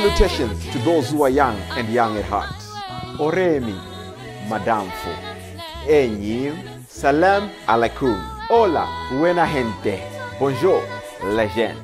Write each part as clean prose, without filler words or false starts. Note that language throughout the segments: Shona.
Salutations to those who are young and young at heart. Oremi, Madamfo, Enyi, Salam alaikum, Hola, buena gente, Bonjour, legend,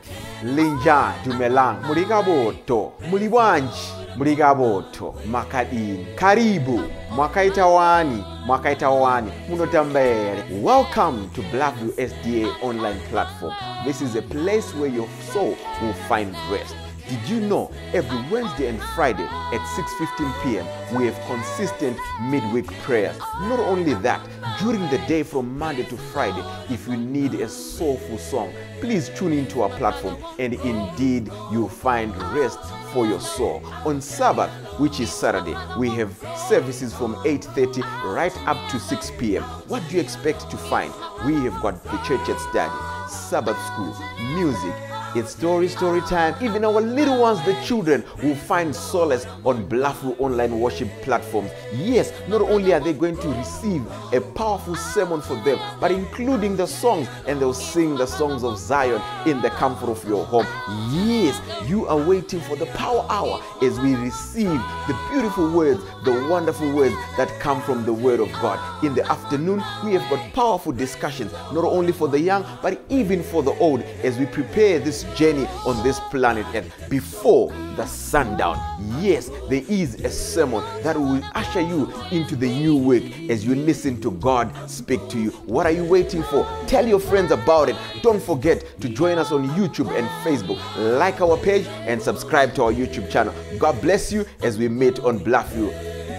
Linja, Dumelang, Murigaboto, Muliwanji, Murigaboto, Makadini, Karibu, Mwakaitawani, Mwakaitawani, Munotambere. Welcome to Blackview SDA online platform. This is a place where your soul will find rest. Did you know every Wednesday and Friday at 6:15 p.m. we have consistent midweek prayers? Not only that, during the day from Monday to Friday, if you need a soulful song, please tune into our platform and indeed you'll find rest for your soul. On Sabbath, which is Saturday, we have services from 8:30 right up to 6 p.m. What do you expect to find? We have got the church at study, Sabbath school, music. It's story time. Even our little ones, the children, will find solace on Bluffview online worship platforms. Yes, not only are they going to receive a powerful sermon for them, but including the songs, and they'll sing the songs of Zion in the comfort of your home. Yes, you are waiting for the power hour as we receive the beautiful words, the wonderful words that come from the Word of God. In the afternoon, we have got powerful discussions, not only for the young, but even for the old, as we prepare this journey on this planet Earth before the sundown. Yes, there is a sermon that will usher you into the new week as you listen to God speak to you. What are you waiting for? Tell your friends about it. Don't forget to join us on YouTube and Facebook. Like our page and subscribe to our YouTube channel. God bless you as we meet on Bluffview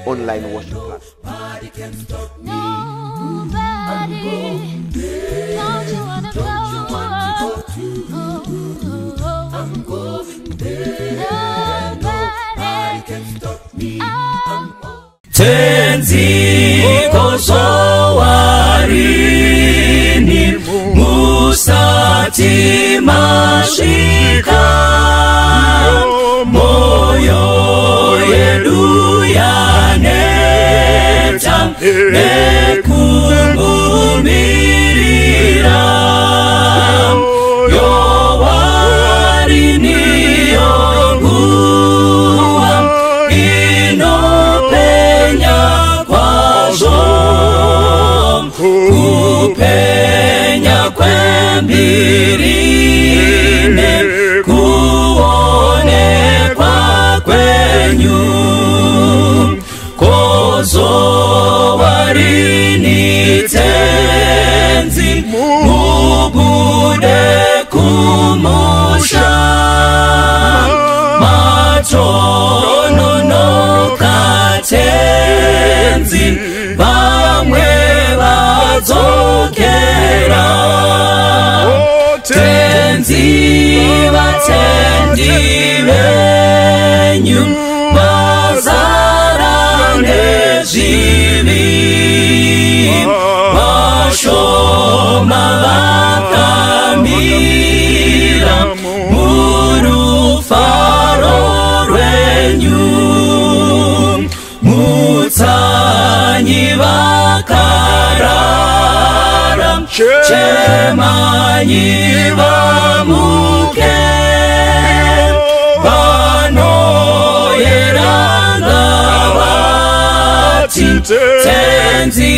online worship platform. Nobody can stop me. Nobody. Don't you wanna go? I'm going there. Nobody can stop me. Tenzi kozowarini musati mashika moyo yedu yaneta nekumumirira yowarini yonguwa inopenya kwazvo kupenya kwembirine kuonekwa kwenyu kozowarini tenzi mubude kumusha matononoka tenzi vamwe vadzokera tenzi vatendi venyu vazara nezvivi vashoma vakamira murufaro rwenyu mutsanyi vakarara chemanyi vamuke vanoyeranga vati tenzi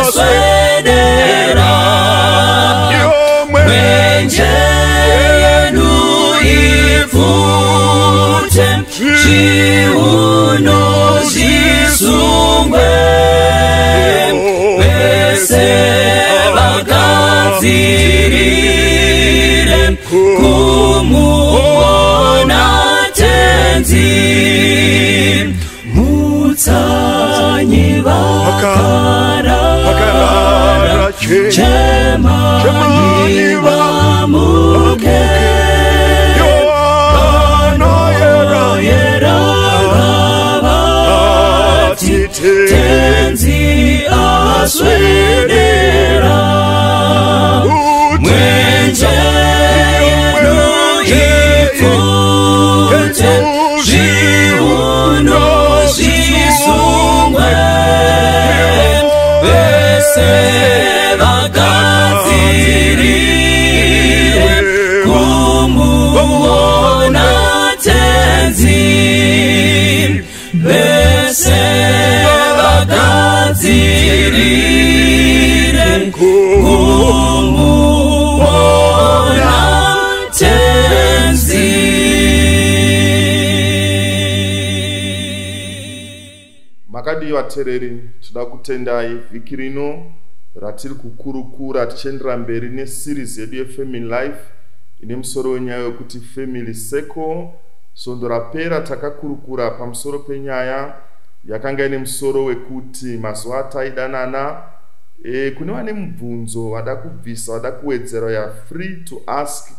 aswedera mwenje yedu ipfute zviuno zvisungwe vese vagadzirire kumuona tenzi mutsanyi vakarara chemanyi vamuke vanoyera vati tenzi aswedera mwenje yedu ipfute zviuno zvisungwe vese vagadzirire kumuona tenzi. Ndigadzirire kumuona Tenzi. Makadii vateereri, tinoda kutendai vhiki rino ratiri kukurukura tichiendera mberi neseries yedu yefamily life ine musoro wenyaya wekuti family circle. Svondo rapera takakurukura pamusoro penyaya yakanga ine musoro wekuti mazuva ataidanana. Kune vane mubvunzo, vada kubvisa, vada kuwedzera, ya free to ask.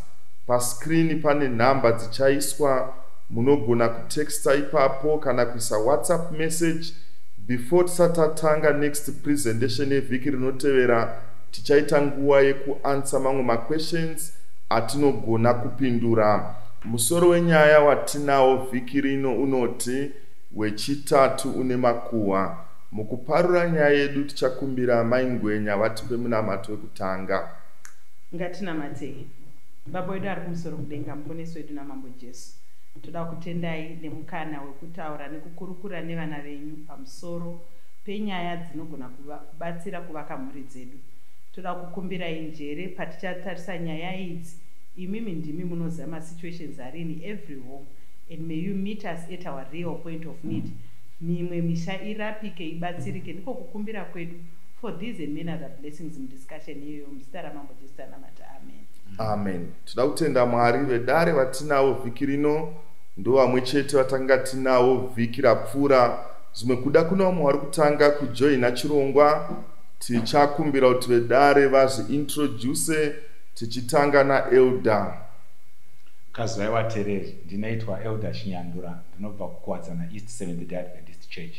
Paskrini pane nhamba dzichaiswa, munogona kutexta ipapo kana kuisa WhatsApp message. Before tisati tatanga next presentation yevhiki rinotevera, tichaita nguva yekuanswer mamwe maquestions atinogona kupindura. Musoro wenyaya watinawo vhiki rino unoti wechitatu une makuhwa. Mukuparura nyaya yedu, tichakumbira Mai Ngwenya vatipe munamato wekutanga. Ngatinamatei. Baba wedu ari kumusoro kudenga, Muponesi wedu naMambo Jesu, toda kutendai nemukana wekutaura nekukurukura nevana venyu pamusoro penyaya dzinogona kubatsira kuvaka mhuri dzedu. Toda kukumbirai njere patichatarisa nyaya idzi. Imimi ndimi munoziva masituations ari in every home, and may you meet us at our real point of need. Mimwe misha irapike, ibatsirike. Ndiko kukumbira kwedu for these and many other blessings mudiscussion iyoyo. Muzita raMambo Jesu tanamata, amen. Amen. Toda kutenda Mwari. Vedare vatinavo vhiki rino ndo vamwe chete vatanga tinavo vhiki rapfuura. Zvimwe kuda kune vamwe vari kutanga kujoina chirongwa, tichakumbira kuti vedare vazviintroduce, tichitanga naelder. Kazwai vateereri, ndinoitwa Elder Chinyandura, ndinobva kuKuwadzana East Seventh Day Adventist Church.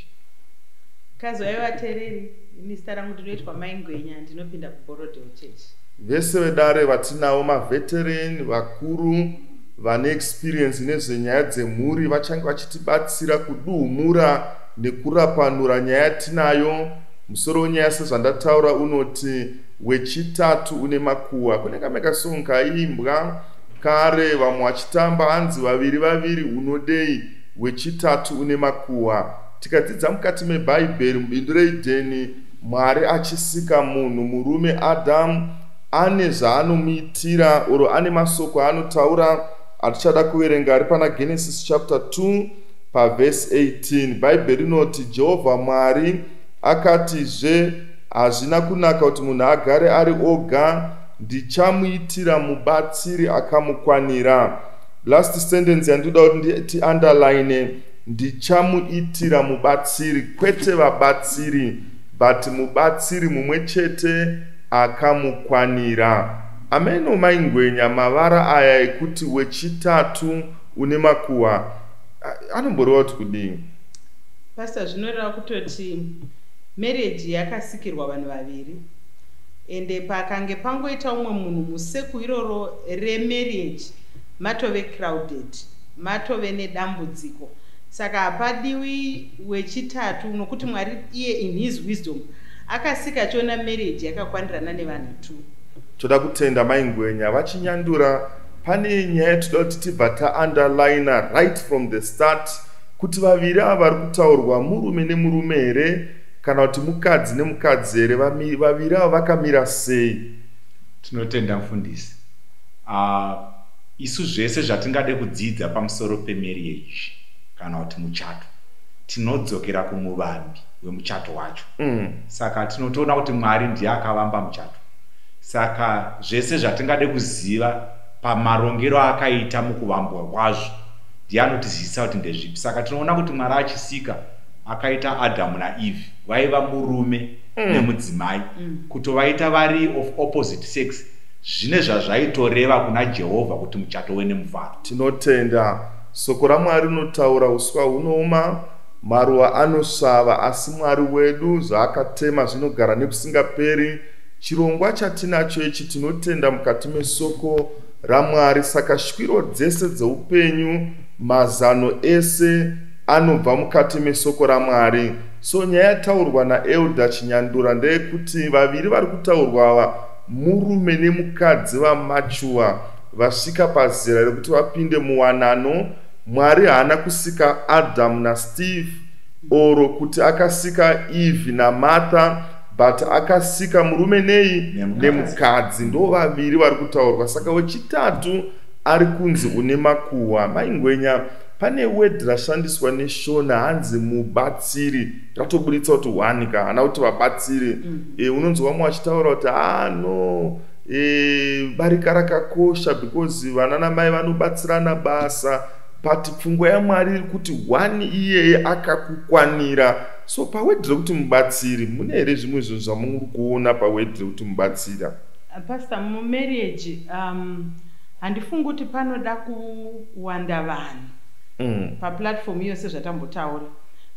Kazwai vateereri, ini zita rangu ndinoitwa Mai Ngwenya, ndinopinda kuBorrowdale Church. Vese vedare vatinavo maveteran, vakuru vane experience nezvenyaya dzemhuri, vachange vachitibatsira kuduhumura nekurapanura nyaya yatinayo. Musoro wenyaya, sezvandataura, unoti wechitatu une makuhwa. Kune kamwe kasong kaiimbwa kare vamwe vachitamba, hanzi vaviri vaviri unodei, wechitatu une makuhwa. Tikadzidza mukati mebhaibheri, mubindu reEdheni, Mwari achisika munhu murume Adhamu, ane zvaanomuitira oro ane masoko aanotaura atichada kuverenga ari pana Genesis chapter 2 pavhesi 18. Bhaibheri rinoti, "Jehovha Mwari akatizve, hazvina kunaka kuti munhu agare ari oga, ndichamuitira mubatsiri akamukwanira." Last sentence yandinoda kuti tiunderline, ndichamuitira mubatsiri, kwete vabatsiri, but mubatsiri mumwe chete akamukwanira. Ameno Mai Ngwenya, mavara aya ekuti wechitatu une makuhwa anomboreva kuti kudii? Pastor, zvinoreva kutoti marriage yakasikirwa vanhu vaviri, ende pakange pangoita umwe munhu mucircle iroro remarriage, matove crowded, matove nedambudziko. Saka hapadiwi wechitatu, nokuti Mwari iye in his wisdom akasika achiona marriage yakakwanirana nevanhu two. Toda kutenda Mai Ngwenya. VaChinyandura, pane nyaya yatoda kuti tibva taunderlina right from the start, kuti vaviri ava vari kutaurwa murume nemurume here, kana kuti mukadzi nemukadzi here? Vaviri ava vakamira sei? Tinotenda mufundisi. Isu zvese zvatingade kudzidza pamusoro pemarriage kana kuti muchato, tinodzokera kumuvambi wemuchato wacho. Saka tinotoona kuti Mwari ndiye akavamba muchato, saka zvese zvatingade kuziva pamarongero akaita mukuvambwa kwazvo, ndiye anotizivisa kuti ndezvipi. Saka tinoona kuti Mwari achisika akaita Adhamu naEve, vaiva murume nemudzimai. Kutovaita vari of opposite sex zvine zvazvaitoreva kuna Jehovha kuti muchato wene mufaro. Tinotenda. Soko raMwari rinotaura, uswa hunooma, maruva anosvava, asi Mwari wedu zvaakatema zvinogara nekusingaperi. Chirongwa chatinacho ichi, tinotenda mukati mesoko raMwari. Saka shwiro dzese dzeupenyu, mazano ese anobva mukati mesoko raMwari. So nyaya yataurwa naelder Chinyandura ndeyekuti vaviri vari kutaurwa ava murume nemukadzi vamature, vasvika pazera rekuti vapinde muwanano. Mwari haana kusika Adamu naSteve. Oro kuti akasika Eve naMartha, but akasika murume nei? Nemukadzi. Ndo vaviri vari kutaurwa. Saka wechitatu ari kunzi une makuhwa. Maingwenya, pane word rashandiswa neShona, hanzi mubatsiri. Ratoburitsa kuti one ka, hana kuti vabatsiri. Unonzwa vamwe vachitaura kuti, "Ah, no, barika rakakosha because vana namai vanobatsirana basa," but pfungwa yaMwari iri kuti one iyeye akakukwanira. So paword rekuti mubatsiri, mune here zvimwe zvinhu zvamuri kuona paword rekuti mubatsira? Pastor, mumarriage handifungi kuti panoda kuwanda vanhu paplatform iyo sezvatambotaura,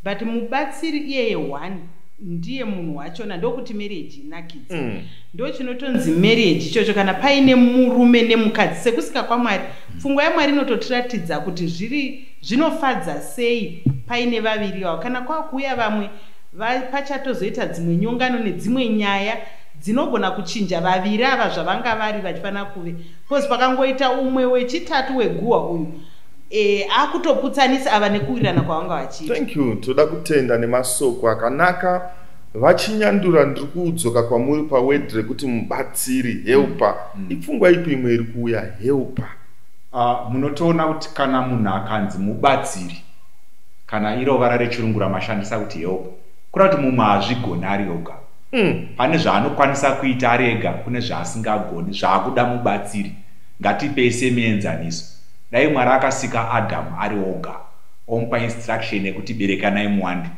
but mubatsiri iyeye one ndiye munhu wachona, ndokuti marriage inakidze. Ndo chinotonzi marriage ichocho, kana paine murume nemukadzi sekusika kwaMwari. Pfungwa yaMwari inototiratidza kuti zviri zvinofadza sei paine vaviri vavo. Kana kwakuuya vamwe, pachatozoita dzimwe nyongano nedzimwe nyaya dzinogona kuchinja vaviri ava zvavanga vari vachifanira kuve, because pakangoita umwe wechitatu weguhwa uyu, akutoputsanisa ava nekuwirirana kwavanga vachiita. Thank you. Toda kutenda nemasoko akanaka. Vachinyandura, ndiri kudzoka kwamuri paword rekuti mubatsiri, helper. Ipfungwa ipi imwe iri kuuya, helper? Munotoona kuti kana munhu akanzi mubatsiri, kana iro vara rechirungu ramashandisa kuti help, kureva kuti mumwe hazvigoni ari oga. Pane zvaanokwanisa kuita ari ega, kune zvaasingagoni, zvaakuda mubatsiri. Ngatipei semienzaniso, dai Mwari akasika Adhamu ari oga, omupa instruction yekuti berekanai muwande,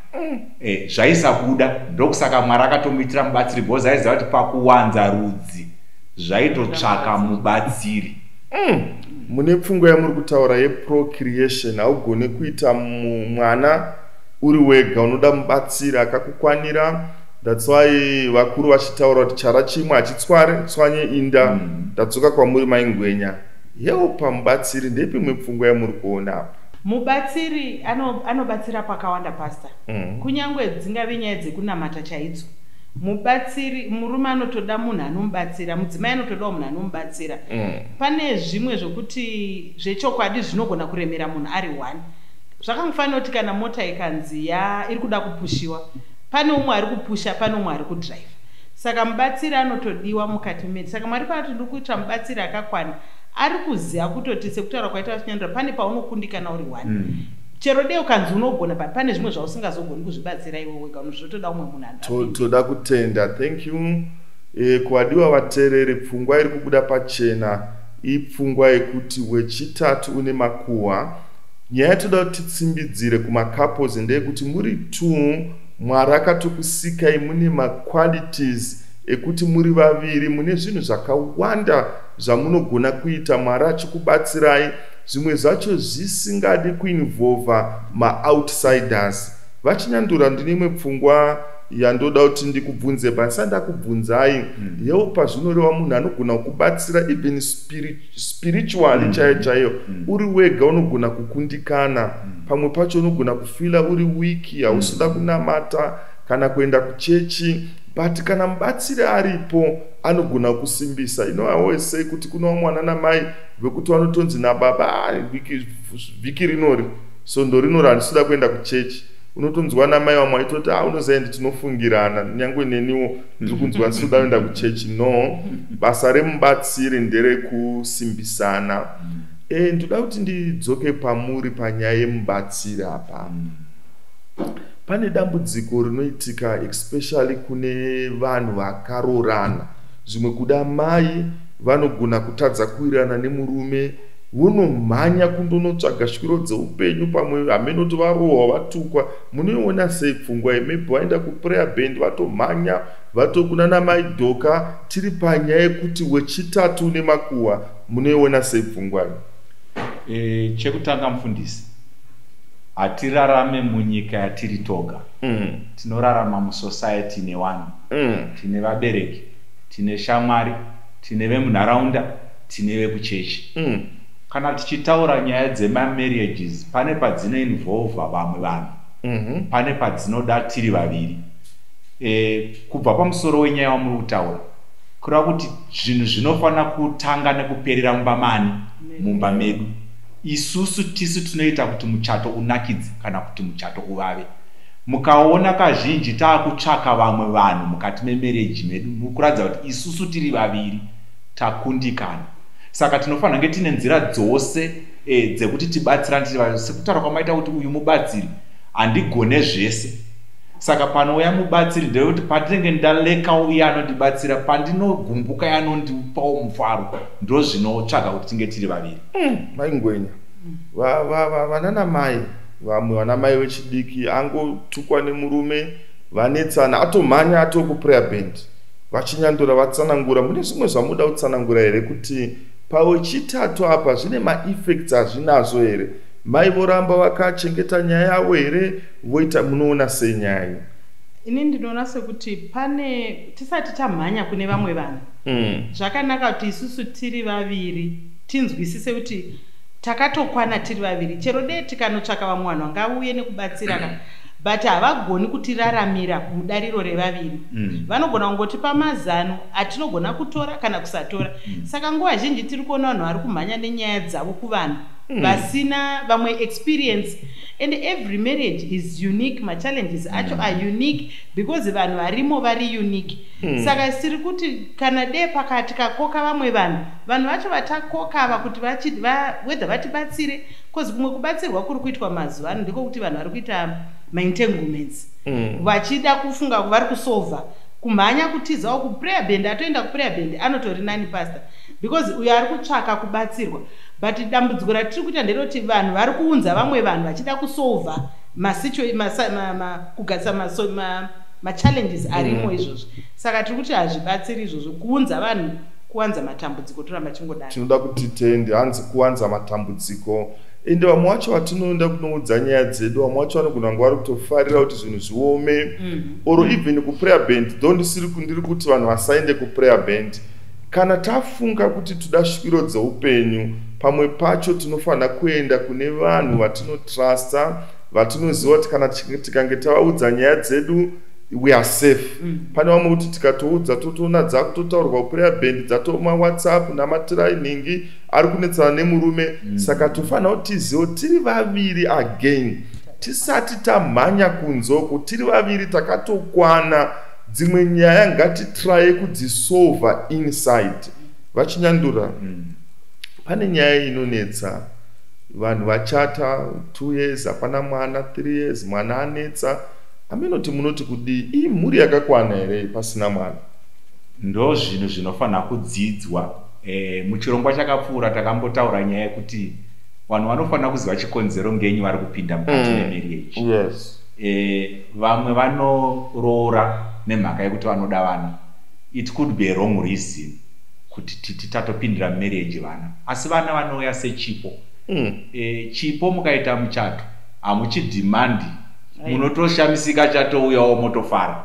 zvaisabuda. Ndokusaka Mwari akatomuitira mubatsiri, because aiziva kuti pakuwanza rudzi zvaitotsvaka mubatsiri. Mune pfungwa yamuri kutaura yeprocreation. Haugone kuita mwana uri wega, unoda mubatsiri akakukwanira. That's why vakuru vachitaura kuti chara chimwe hachitsware tswanye inda. Ndadzoka kwamuri, Maingwenya. Helper, mubatsiri, ndeipi imwe pfungwa yamuri kuona apa? Mubatsiri anobatsira pakawanda, Pastor. Kunyange dzingave nyaya dzekunamata chaidzo, mubatsiri, murume anotoda munhu anomubatsira, mudzimai anotodawo munhu anomubatsira. Pane zvimwe zvokuti zvechokwadi zvinogona kuremera munhu ari one. Zvakangofanira kuti kana mota ikanzi ya iri kuda kupushiwa, pane umwe ari kupusha, pane umwe ari kudhiraivha. Saka mubatsiri anotodiwa mukati medu. Saka Mwari paanoti ndiri kuita mubatsiri akakwana, ari kuziva kutoti, sekutaura kwaita vachinyandura, pane paunokundikana uri one. Chero dei ukanzi unogona, but pane zvimwe zvausingazogoni kuzvibatsira iwe wega, zvotoda umwe munhu anopinda. Toda kutenda, thank you. Kuvadiwa vateereri, pfungwa iri kubuda pachena ipfungwa yekuti wechitatu une makuhwa. Nyaya yatoda kuti titsimbidzire kumacouples ndeyekuti muri two, Mwari akatokusikai mune maqualities ekuti muri vaviri mune zvinhu zvakawanda zvamunogona kuita, Mwari achikubatsirai, zvimwe zvacho zvisingadi kuinvolva maoutsiders. Vachinyandura, ndine imwe pfungwa yandoda kuti ndikubvunze, but ndisati ndakubvunzai, helper zvinoreva munhu anogona kubatsira even spiritually chaiyo chaiyo. Uri wega unogona kukundikana. Pamwe pacho unogona kufeela uri weak, hausida kunamata kana kuenda kuchechi, but kana mubatsiri aripo anogona kusimbisa. I always say kuti kuna vamwe vana namai vekuti vanotonzi nababa, "Ah, vhiki rinori, svondo rinori handisida kuenda kuchechi." Unotonzwa namai vamwe vaitoti, "A, unoziva ndi tinofungirana, nyange neniwo ndiri kunzwa ndisida kuenda kuchechi." No, basa remubatsiri nderekusimbisana. Ndoda kuti ndidzoke pamuri panyaya yemubatsiri apa. Pane dambudziko rinoitika especially kune vanhu vakarorana. Zvimwe kuda mai vanogona kutadza kuwirirana nemurume, vonomhanya kundonotsvaga shwiro dzeupenyu, pamwe hamenoti varohwa, vatukwa. Munoiona sei pfungwa iyi? Maybe vaenda kuprayer band, vatomhanya vatokuna namaidhoka. Tiri panyaya yekuti wechitatu nemakuhwa. Munoiona sei pfungwa iyi? Chekutanga mufundisi, hatirarame munyika yatiri toga. Tinorarama musociety nevanhu. Tine vabereki, tine shamwari, tine vemunharaunda, tine vekuchechi. Kana tichitaura nyaya dzemamarriages, pane padzinoinvolva vamwe vanhu, pane padzinoda tiri vaviri. Kubva pamusoro wenyaya wamuri kutaura, kureva kuti zvinhu zvinofanira kutanga nekuperera mumba mani? Mumba medu. Isusu tisu tinoita kuti muchato unakidze kana kuti muchato uvave. Mukaona kazhinji taakutsvaka vamwe vanhu mukati memarriage medu, mukuratidza kuti isusu tiri vaviri takundikana. Saka tinofanira kunge tine nzira dzose dzekuti tibatsirane tiri vaviri. Sekutaura kwamaita kuti uyu mubatsiri, handigone zvese. Saka panouya mubatsiri ndekuti pandinenge ndalekawo iye anondibatsira, pandinogumbuka iye anondipawo mufaro. Ndo zvinotsvaga kuti tinge tiri vaviri. Maingwenya, vanana mai, vamwe vana mai vechidiki angotukwa nemurume, vanetsana, atomhanya atokuprayer band. Vachinyandura, vatsanangura. Mune zvimwe zvamuda kutsanangura here kuti pawechitatu apa zvine maeffects azvinazvo here? Mai voramba vakachengeta nyaya yavo here? Voita, munoona sei nyaya iyi? Ini ndinoona sekuti pane tisati tamhanya kune vamwe vanhu, zvakanaka kuti isusu tiri vaviri tinzwisise kuti takatokwana tiri vaviri. Chero dee tikanotsvaka vamwe vanhu vangauye nekubatsira ka, but havagoni kutiraramira mudariro revaviri. Vanogona kungotipa mazano atinogona kutora kana kusatora. Saka nguva zhinji tiri kuona vanhu vari kumhanya nenyaya dzavo kuvanhu vasina vamwe experience, and every marriage is unique. Machallenges acho are unique because vanhu varimo vari unique. Saka tiri kuti kana dee pakati kakoka vamwe vanhu, vanhu vacho vatakoka ava kuti whether vatibatsire, because kumwe kubatsirwa kuri kuitwa mazuva ano ndikokuti vanhu vari kuita maentanglements, vachida kufunga vari kusolva, kumhanya kutizawo kuprayer band. Atoenda kuprayer band anotori nani, pastor, because uyo ari kutsvaka kubatsirwa. But dambudziko ratiri kuita nderekuti vanhu vari kuunza vamwe vanhu vachida kusolva kugadzisa machallenges arimo izvozvo. Saka tiri kuti hazvibatsiri izvozvo. Kuunza vanhu kuwanza matambudziko, toramba chingodaro. Tinoda kuti tende, hanzi kuwanza matambudziko. Ende vamwe vacho vatinoenda kunoudza nyaya dzedu, vamwe vacho vanogona kunge vari kutofarira kuti zvinhu zviome, or even kuprayer band. Though ndisiri ndiri kuti vanhu vasaende kuprayer band, kana tafunga kuti toda shwiro dzeupenyu, pamwe pacho tinofanira kuenda kune vanhu vatinotrusta, vatinoziva kuti kana tikange tavaudza nyaya dzedu, we are safe. Pane vamwe kuti tikatoudza, totoona dzakutotaurwa kuprayer band, dzatoma WhatsApp namatrainingi ari kunetsana nemurume. Saka tofanira kuti tizive tiri vaviri again, tisati tamhanya kunzoku, tiri vaviri takatokwana. Dzimwe nyaya ngatitraye kudzisolva inside. Vachinyandura, pane nyaya inonetsa vanhu vachata, 2 years hapana mwana, 3 years mwana anetsa. Aminoti munoti kudii? Iyi mhuri yakakwana here pasina mwana? Ndo zvinhu zvinofanira kudzidzwa. Muchirongwa chakapfuura takambotaura nyaya yekuti vanhu vanofanira kuziva chikonzero ngenyi vari kupinda mukati memarriage. Vamwe vanoroora nemhaka yekuti vanoda vana. It could be a wrong reason kuti titi tatopindira mumarriage vana, asi vana vanouya sechipo. Chipo mukaita muchato hamuchidhimandi, munotoshamisika chatouyawo motofara.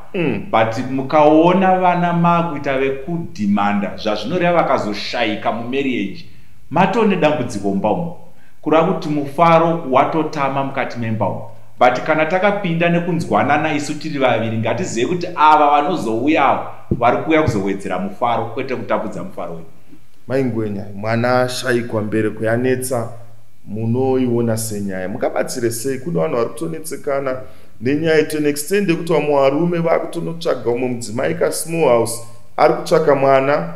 But mukaona vana maakuita vekudhimanda, zvazvinoreva vakazoshayika mumarriage, matone dambudziko mumba umu, kureva kuti mufaro watotama mukati memba umu. But kana takapinda nekunzwanana isu tiri vaviri, ngatizive kuti ava vanozouyawo vari kuuya kuzowedzera mufaro, kwete kutapudza mufaro wedu. Maingwenya, mwana ashayikwa, mbereko yanetsa, munoiona senyaya mungabatsire sei kune vanhu vari kutonetsekana nenyaya, to an extent yekuti vamwe varume vakutonotsvaga umwe mudzimai kasmall house, ari kutsvaka mwana?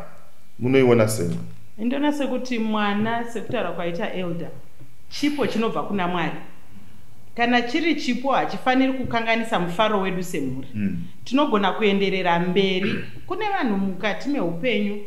Munoiona sei? Ndoona sekuti mwana, sekutaura kwaita elder, chipo chinobva kuna Mwari. Kana chiri chipo, hachifaniri kukanganisa mufaro wedu semhuri. Tinogona kuenderera mberi. Kune vanhu mukati meupenyu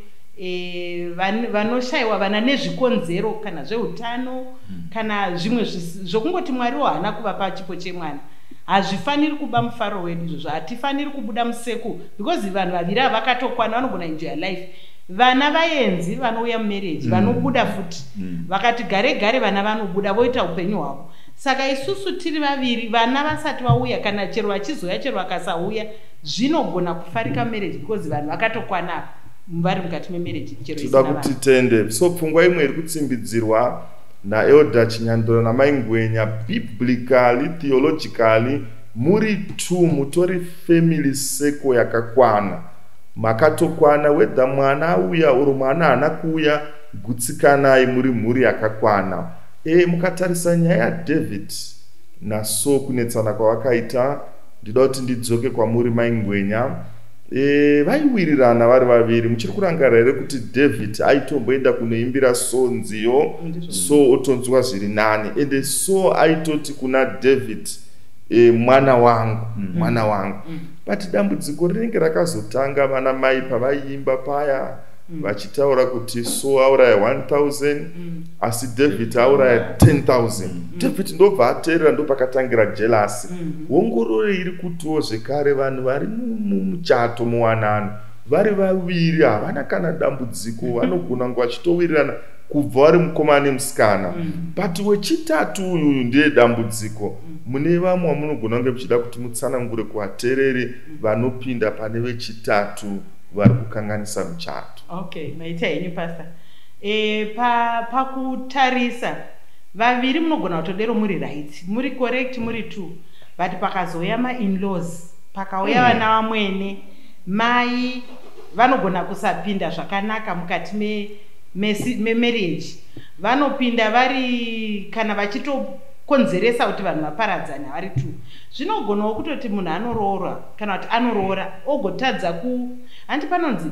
vanoshayiwa vana nezvikonzero, kana zveutano, kana zvimwe zvokungoti Mwariwo haana kuvapa chipo chemwana. Hazvifaniri kuba mufaro wedu izvozvo. Hatifaniri kubuda mucircle because vanhu vaviri ava vakatokwana, vanogona enjoya life. Vana vaenzi vanouya mumarriage, vanobuda futi. Vakati gare gare vana vanobuda voita upenyu hwavo. Saka isusu tiri vaviri, vana vasati vauya, kana chero vachizoya, chero vakasauya, zvinogona kufarika marriage because vanhu vakatokwana apa vari mukati memarriage chero Toda isina kuti vana. Tende. So pfungwa imwe iri kutsimbidzirwa naelder Chinyandura naMaingwenya, biblically, theologically, muri two mutori family circle yakakwana, makatokwana. Whether mwana auya oro mwana haana kuuya, gutsikanai, muri mhuri yakakwana. Mukatarisa nyaya yaDavid naSaul, kunetsana kwavakaita. Ndinoda kuti ndidzoke kwamuri Mai Ngwenya. Vaiwirirana vari vaviri. Muchiri kurangarira here kuti David aitomboenda kunoimbira so nziyo, so otonzwa zviri nani, ende so aitoti kuna David, mwana wangu, mwana wangu. But dambudziko rinenge rakazotanga vana mai pavaiimba paya vachitaura kuti so auraya 1000 asi David auraya 10,000. David ndobva ateerera, ndopakatangira jealousy. Ongororo iri kutiwo zvekare vanhu vari mumuchato, muwanano, vari vaviri havana kana dambudziko, vanogona kunge vachitowirirana kubva vari mukomana nemusikana, but wechitatu uyuyu ndiye dambudziko. Mune vamwe vamunogona kunge muchida kuti mutsanangure kuvateereri vanopinda pane vechitatu vari kukanganisa muchato. Okay, maita henyu, Pastor. Pakutarisa vaviri munogona kutodero muri right, muri correct, muri two, but pakazouya mainlaws, pakauya vana vamwene, mai vanogona kusapinda zvakanaka mukati memarriage. Vanopinda vari kana vachitokonzeresa kuti vanhu vaparadzane vari two. Zvinogonawo kutoti munhu anoroora kana kuti anoroora ogotadza ku, handiti panonzi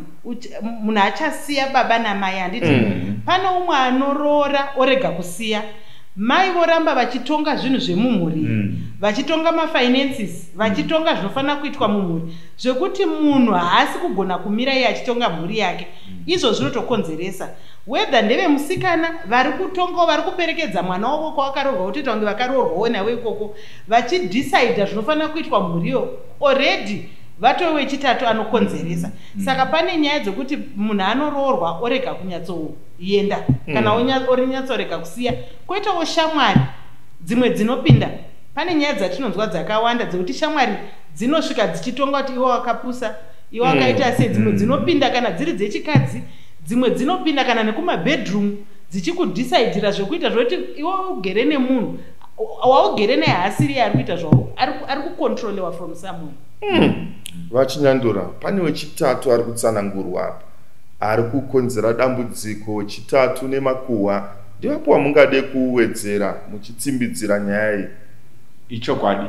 munhu achasiya baba namai, handiti? Pane umwe anoroora orega kusiya mai, voramba vachitonga zvinhu zvemumhuri, vachitonga mafinances, vachitonga zvinofanira kuitwa mumhuri, zvekuti munhu haasi kugona kumira iye achitonga mhuri yake. Izvo zvinotokonzeresa, whether ndevemusikana vari kutongawo, vari kuperekedza mwana wavo kwavakaroorwa, kutoita kunge vakaroorwawo navo ikoko, vachidhisaidha zvinofanira kuitwa mhuriyo, already vatove wechitatu anokonzeresa. Saka pane nyaya dzekuti munhu anoroorwa orega kunyatsoenda kana orinyatsorega kusiya. Kwoitawo shamwari dzimwe dzinopinda. Pane nyaya dzatinonzwa dzakawanda dzekuti shamwari dzinosvika dzichitonga kuti iwe wakapusa, iwe wakaita sei. Dzimwe dzinopinda kana dziri dzechikadzi, dzimwe dzinopinda kana nekumabedroom dzichikudhisaidhira zvekuita, zvokuti iwe ugere nemunhu waugere naye haasiri ari kuita zvao, ari kucontrolewa from somewhere. Vachinyandura, pane wechitatu ari kutsanangurwa apa ari kukonzera dambudziko, wechitatu nemakuhwa. Ndivapo wamungade kuwedzera muchitsimbidzira nyaya iyi? Ichokwadi,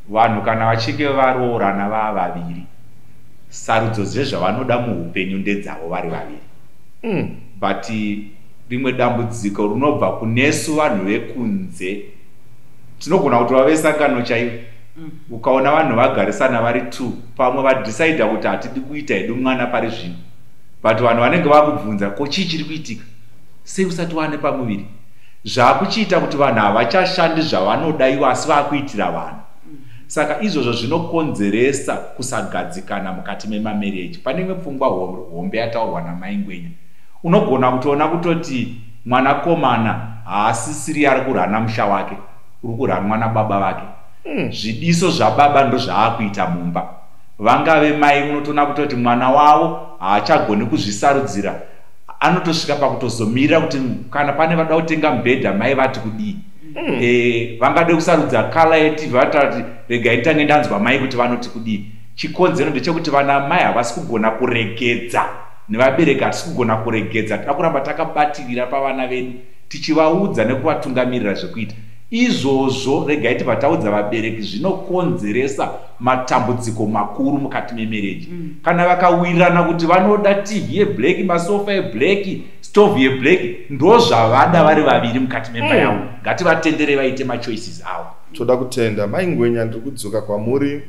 vanhu kana vachinge varoorana vava vaviri, sarudzo dzezvavanoda muupenyu ndedzavo vari vaviri. But rimwe dambudziko rinobva kunesu vanhu vekunze. Tinogona kuti vave sangano chaivo. Ukaona vanhu vagarisana vari two, pamwe vadhisaidha kuti hatidi kuita hedu mwana pari zvino, but vanhu vanenge vakubvunza, "Ko chii chiri kuitika? Sei usati wane pamuviri?" Zvaakuchiita kuti vanhu havachashandi zvavanoda ivo, asi vaakuitira vanhu. Saka izvozvo zvinokonzeresa kusagadzikana mukati memamarriage. Pane imwe pfungwa hombe yataurwa naMai Ngwenya. Unogona kutoona kutoti mwanakomana haasisiri ari kurana musha wake, uri kuranwa nababa vake. Zvidiso zvababa ndozvaakuita mumba. Vangave mai, unotoona kutoti mwana wavo haachagoni kuzvisarudzira, anotosvika pakutozomirira kuti kana pane vada kutenga mubhedha, mai vati kudii. Vangade kusarudza colour yeTV, vatati regai nditange ndanzwa mai kuti vanoti kudii. Chikonzero ndechekuti vana mai havasi kugona kuregedza, nevabereki hatisi kugona kuregedza. Toda kuramba takabatirira pavana vedu, tichivaudza nekuvatungamirira zvekuita. Izvozvo, regai tibva taudza vabereki, zvinokonzeresa matambudziko makuru mukati memarriage. Kana vakawirirana kuti vanoda TV yeblack, masofa eblack, stove yeblack, ndo zvavada vari vaviri mukati memba yavo, ngativatendere vaite machoices avo. Toda kutenda Mai Ngwenya. Ndiri kudzoka kwamuri.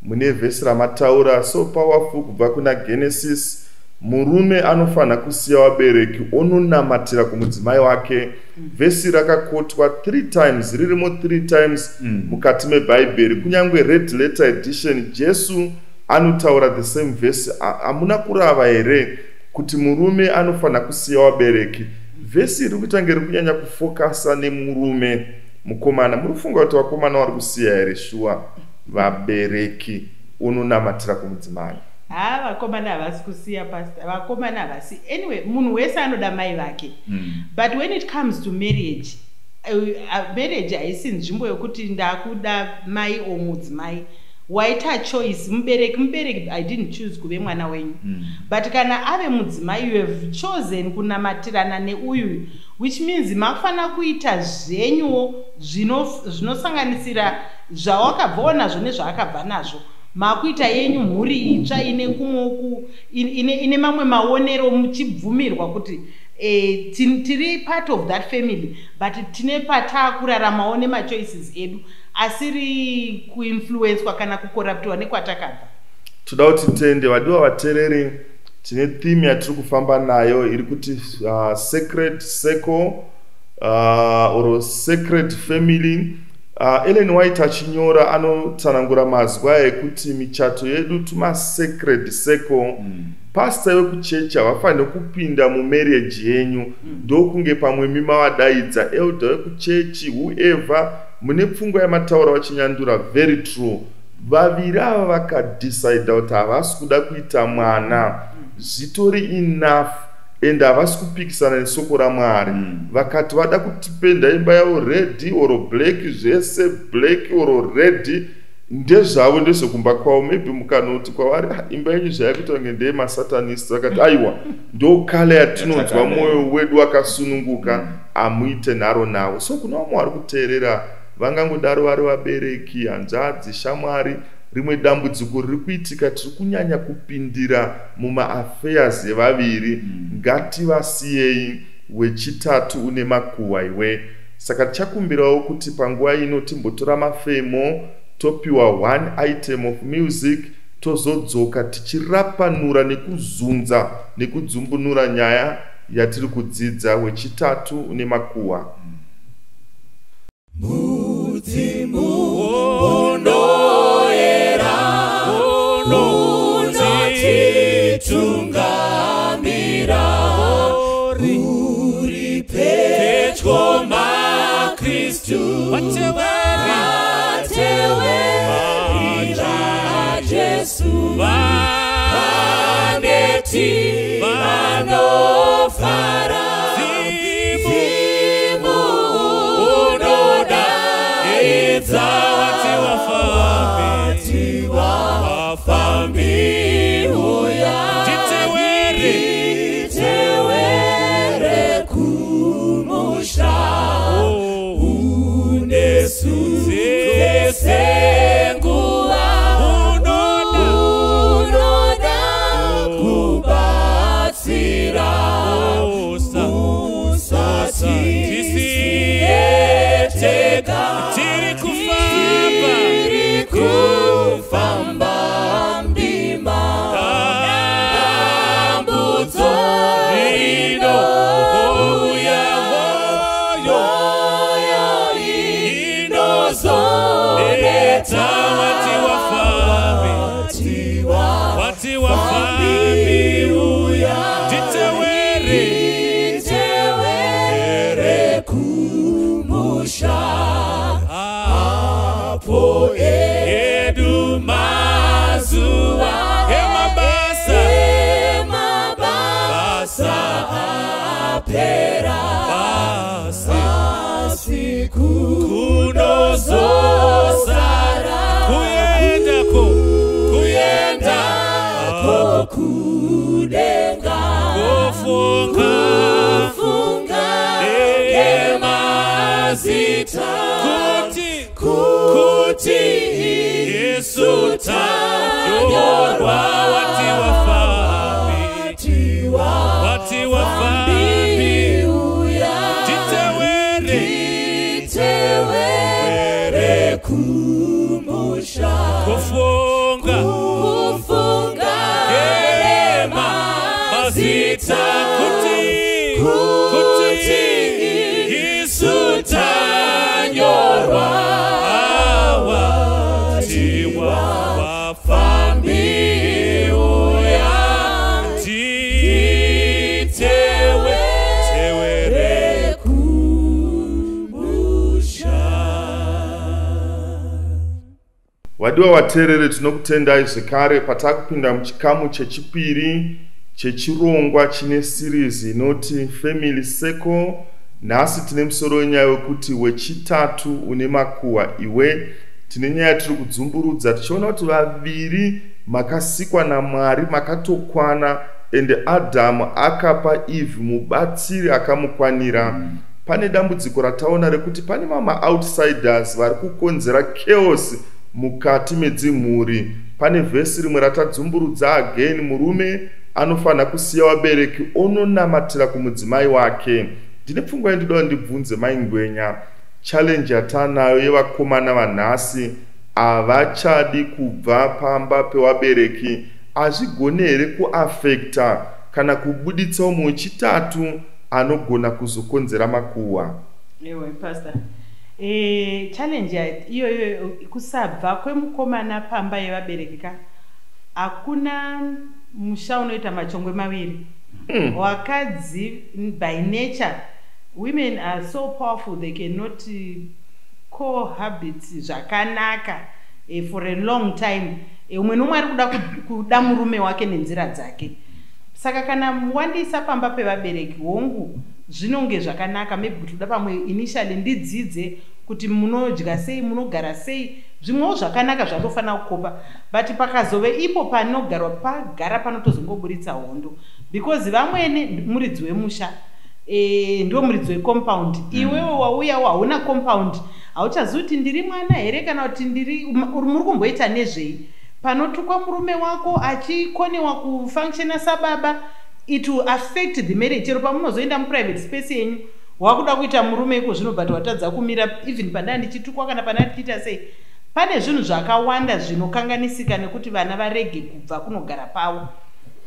Mune vhesi ramataura so powerful kubva kuna Genesis, murume anofanira kusiya vabereki ononamatira kumudzimai wake. Vhesi rakakotwa three times, ririmo three times mukati mebhaibheri. Kunyange Red Letter Edition, Jesu anotaura the same vhesi. Hamuna kurava here kuti murume anofanira kusiya vabereki? Vhesi iri kuita nge ri kunyanya kufokasa nemurume mukomana. Muri kufunga kuti vakomana vari kusiya here shuwa vabereki unonamatira kumudzimai? Ha, vakomana havasi kusiya, Pastor, vakomana havasi. Anyway, munhu wese anoda mai vake. But when it comes to marriage, marriage haisi nzvimbo yokuti ndakuda mai o mudzimai. Waita choice, mubereki mubereki. I didn't choose kuve mwana wenyu. But kana ave mudzimai, you have chosen kunamatirana neuyu, which means makufanira kuita zvenyuwo zvinosanganisira. Zvawakabvawo nazvo nezvaakabva nazvo, makuita yenyu mhuri itsva ine kumweku ine mamwe maonero, muchibvumirwa kuti tiri part of that family, but tine pataakuraramawo nemachoices edu asiri kuinfluenswa kana kucorruptiwa nekwatakabva. Toda kuti tende vadiwa vateereri, tine theme yatiri kufamba nayo iri kuti sacred circle or sacred family. Ellen White achinyora anotsanangura mazwi aya ekuti michato yedu tumasacred circle. Pastor vekuchechi havafaniri kupinda mumarriage yenyu, ndokunge pamwe mimavadaidza, elder wekuchechi, whoever mune pfungwa yamataura vachinyandura. Very true. Vaviri ava vakadecida kuti havasi kuda kuita mwana, zvitori enough, and havasi kupikisana nesoko raMwari. Vakati vada kutipenda imba yavo red or black, zvese black or red ndezvavo, ndezvekumba kwavo. Maybe mukanoti kwavari, "Ah, imba yenyu zvayakuita kunge ndeyemasatanist," vakati, "Aiwa, ndo colour yatinonzwa mwoyo wedu wakasununguka," hamuite nharo navo. So kuna vamwe vari kuteerera, vangangodaro vari vabereki, hanzvadzi, shamwari, rimwe dambudziko riri kuitika, tiri kunyanya kupindira mumaaffairs evaviri. Ngativasiyei. Wechitatu une makuhwa iwe. Saka tichakumbirawo kuti panguva ino timbotora mafemo, topiwa one item of music, tozodzoka tichirapanura nekuzunza nekudzumbunura nyaya yatiri kudzidza, wechitatu une makuhwa. Mudzimu unoyera unotitungamira, uri pedyo maKristu vateveri vaJesu, vaneti vanofara. Mudzimu unodaidza vati vafambi, uya titewere kumusha unesu dzese nguva, unoda kubatsira, usatisiye tega. Tiri kufamba, tiri kufamba ndima, dambudzo rinouya, moyo inozoneta. Wati wafambi, uya titewere, titewere kumusha apo edu mazuva emabasa, emabasa apera, basi asi kunozosara kuyendako, kuyenda kudenga, kufunga kufunga ngemazita, kuti kuti isu tanyorwa. Wati wafambi, wati wafambi, uya titewere, titewere kumusha, kufunga kufunga ema mazita, kuti kuti isu tanyorwa. Awatiwa wafambi, uya titewe tewere kumusha. Vadiwa vateereri, tinokutendai zvekare patakupinda muchikamu chechipiri chechirongwa chine series inoti Family Circle. Nhasi tine musoro wenyaya wekuti wechitatu une makuhwa iwe. Tine nyaya tiri kudzumburudza tichiona kuti vaviri makasikwa naMwari makatokwana, ende Adhamu akapa Eve mubatsiri akamukwanira. Pane dambudziko rataona rekuti pane mamwe maoutsiders vari kukonzera chaos mukati medzimhuri. Pane vhesi rimwe ratadzumburudza again, murume anofanira kusiya vabereki ononamatira kumudzimai wake. Ndine pfungwa yandinoda ndibvunze Mai Ngwenya, challenge yatanayo yevakomana vanhasi havachadi kubva pamba pevabereki, hazvigone here kuaffecta kana kubuditsa umwe wechitatu anogona kuzokonzera makuhwa? Ewe pastor, challenge iyoyo kusabva kwemukomana pamba yevabereki ka, hakuna musha unoita machongwe maviri. Wakadzi by nature, women are so powerful, they cannot cohabit zvakanaka for a long time. Umwe nomwe ari kuda murume wake nenzira dzake. Saka kana wandisa pamba pevabereki, hongu, zvinonge zvakanaka, maybe kuti uda pamwe initially ndidzidze kuti munodya sei, munogara sei, zvimwewo zvakanaka zvandofanira kukopa, but pakazove ipo panogarwa pagara panotozongoburitsa hondo, because vamwene muridzi wemusha, ndo muridzi wecompound. Iwewe wauyawo hauna compound, hauchazivi kuti ndiri mwana here kana kuti ndiri muri kumboita nezvei. Panotukwa murume wako achikonewa kufunctiona sababa, it will affect the marriage. Chero pamunozoenda muprivate space yenyu, wakuda kuita murume iko zvino, but watadza kumira even pandaa ndichitukwa kana pandaa ndichiita sei. Pane zvinhu zvakawanda zvinokanganisika nekuti vana varege kubva kunogara pavo.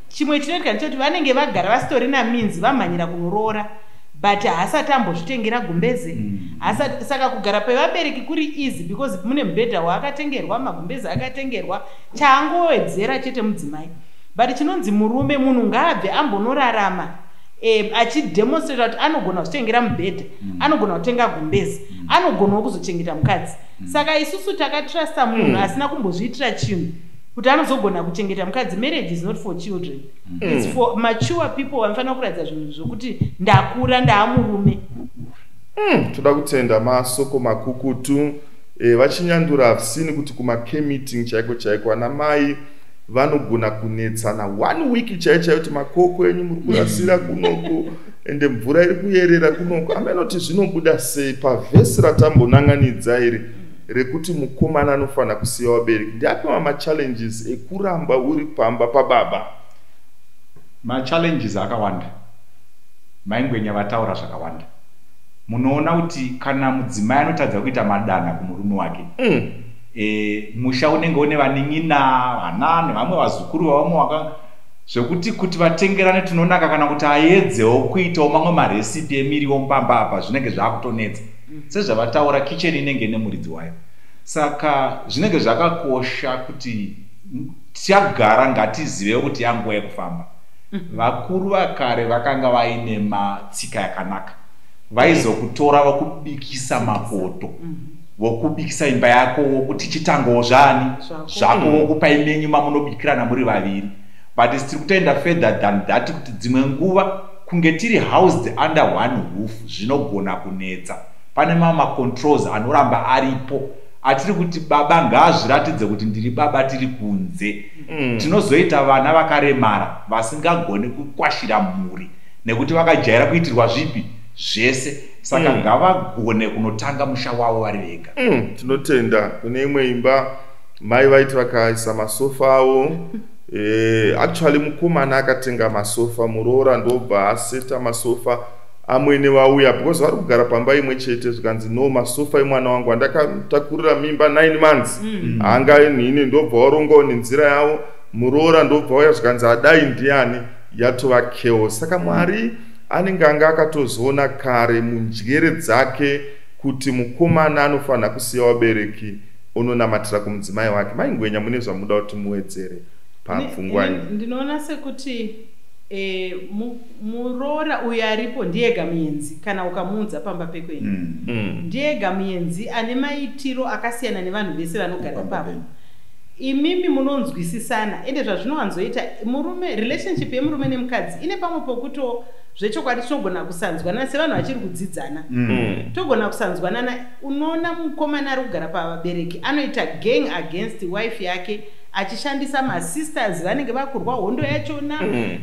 Chimwe chinoitika ndechekuti vanenge vagara vasitorina means, vamhanyira kunoroora, but haasati ambozvitengera gumbeze. Saka kugara pevabereki kuri easy because mune mubhedha waakatengerwa, magumbeze akatengerwa, chaangowedzera chete mudzimai. But chinonzi murume, munhu ngaabve ambonorarama achidemonstrata kuti anogona kuzvitengera mubhedha, anogona kutenga gumbezi, anogonawo kuzochengeta mukadzi. Saka isusu takatrusta munhu asina kumbozviitira chinhu kuti anozogona kuchengeta mukadzi. Marriage is not for children, it's for mature people vanofanira kuratidza zvinhu zvokuti ndakura, ndaamurume. Toda kutenda masoko makukutu. Vachinyandura havasini kuti kumacare meeting chaiko chaiko ana mai vanogona kunetsana one week chaiyo chaiyo kuti makoko enyu muri kurasira kunoko, ende mvura iri kuyerera kunoko. Amenoti zvinobuda sei pavhesi ratambonanganidza iri rekuti mukomana anofanira kusiya vabereki? Ndiapi mamachallenges ekuramba uri pamba pababa? Machallenges akawanda. Maingwenya vataura zvakawanda. Munoona kuti kana mudzimai anotadza kuita madanha kumurume wake, musha unenge une vanin'ina, vana nevamwe vazukuru vavamwe waka zvekuti kuti vatengerane tunonaka kana kuti aedzewo kuitawo mamwe marecipe emiriwo mupamba apa, zvinenge zvaakutonetsa. Sezvavataura, kicheni inenge ine muridzi wayo, saka zvinenge zvakakosha kuti tichagara ngatizive kuti yanguva yekufamba. Vakuru vakare vakanga vaine matsika yakanaka, vaizokutora vokubikisa mapoto, vokubikisa imba yako, wokuti chitangowo zvani Zvako. Zvako, vokupai menyu mamunobikirana muri vaviri. But tiri kutoenda further than that, kuti dzimwe nguva kunge tiri housed under one roof zvinogona kunetsa. Pane mamwe macontrols anoramba aripo atiri kuti baba ngaazviratidze kuti ndiri baba tiri kunze. Tinozoita vana vakaremara vasingagoni kukwashira mhuri nekuti vakajaira kuitirwa zvipi zvese, saka ngavagone kunotanga musha wavo vari vega. Tinotenda. Kune imwe imba mai vaiti vakaisa masofa avo, actually mukomana akatenga masofa, muroora ndobva aseta masofa, amwene vauya because vari kugara pamba imwe chete, zvikanzi, "No, masofa emwana wangu andakatakurira mimba 9 months haanga nhini." Ndobva warongawo nenzira yavo, muroora ndobva auya, zvikanzi, "Adai ndiani?" Yatova chaos. Saka Mwari anenge anga akatozoona kare munjere dzake kuti mukomana anofanira kusiya vabereki ononamatira kumudzimai wake. Maingwenya, mune zvamuda kuti muwedzere papfungwa iyi? Ndinoona sekuti muroora uyo aripo ndiyega muenzi. Kana ukamuunza pamba pekwenyu, ndiyega muenzi ane maitiro akasiyana nevanhu vese vanogara Pamba ipapo. penyu. Imimi munonzwisisana, ende zvazvinowanzoita murume, relationship yemurume nemukadzi ine pamwe pokuto zvechokwadi tinogona kusanzwanana sevanhu vachiri kudzidzana. Togona kusanzwanana. Unoona mukomana ari kugara pavabereki anoita gang against wife yake. Achishandisa masisters vanenge vakurwa hondo yachona,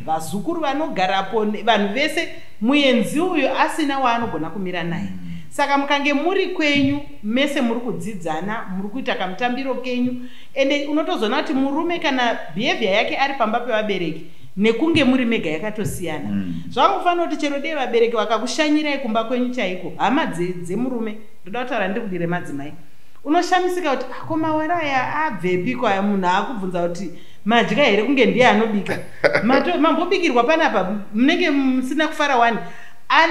vazukuru vanogarapo, vanhu vese. Muenzi uyu asina waanogona kumira naye. Saka mukange muri kwenyu mese, muri kudzidzana, muri kuita kamutambiro kenyu, ende unotozoona kuti murume kana behavior yake ari pamba pevabereki nekunge muri mega yakatosiyana. Zvangofanira kuti chero dei vabereki vakakushanyirai kumba kwenyu chaiko, hama dzemurume, ndoda kutaura ndiri kudire madzimai, unoshamisika kuti ako mawara aya abvepiko aya. Munhu akubvunza kuti madya here, kunge ndiye anobika. Mambobikirwa panapa, munenge musina kufara wani.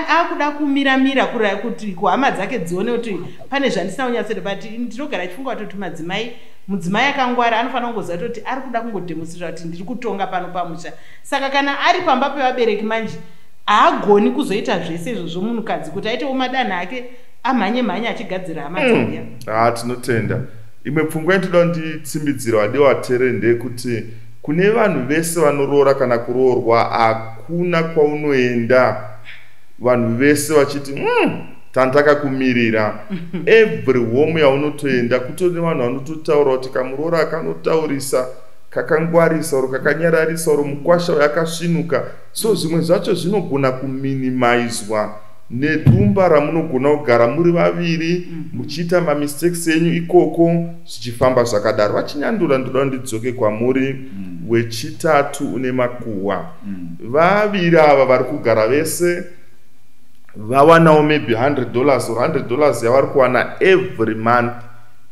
Akuda kumiramira kuti kuhama dzake dzione kuti pane zvandisina kunyatsoita. But ndinogara chifunga kuti madzimai, mudzimai akangwara anofanira kungoziva kuti ari kuda kungodemonstrata kuti ndiri kutonga pano pamusha. Saka kana ari pamba pevabereki manje, haagoni kuzoita zvese izvozvo munhukadzi kuti aitewo madanho ake, amhanye mhanye achigadzira hama dzauya. Ha, tinotenda. Imwe pfungwa yandinoda kunditsimbidzira, vadiwa vateereri, ndeyekuti kune vanhu vese vanoroora kana kuroorwa, hakuna kwaunoenda vanhu vese vachiti, tandakakumirira." Every home yaunotoenda kutori nevanhu vanototaura kuti kamuroora kanotaurisa, kakangwarisa, or kakanyararisa, or mukwasha uyo akasvinuka. So zvimwe zvacho zvinogona kuminimizwa nedumba ramunogona kugara muri vaviri, muchiita mamistakes enyu ikoko, zvichifamba zvakadaro. Vachinyandura, ndoda ndidzoke kwamuri. Wechitatu une makuhwa. Vaviri ava vari kugara vese, vawanawo maybe $100 or $100 yavari kuwana every month.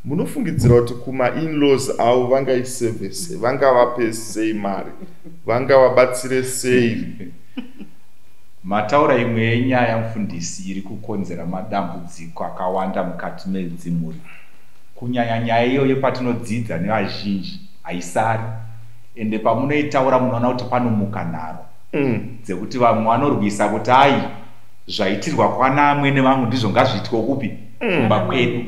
Munofungidzira kuti kumainlaws avo vangaisevhese, vangavape sei mari, vangavabatsire sei? Mataura imwe yenyaya, mufundisi, iri kukonzera madambudziko akawanda mukati medzimhuri, kunyanya nyaya iyoyo. Patinodzidza nevazhinji haisari, ende pamunoitaura munoona kuti panomuka nharo dzekuti vamwe vanorwisa kuti ai, zvaitirwa kwana amwene vangu ndizvo ngazviitwe kupi? Kumba kwedu.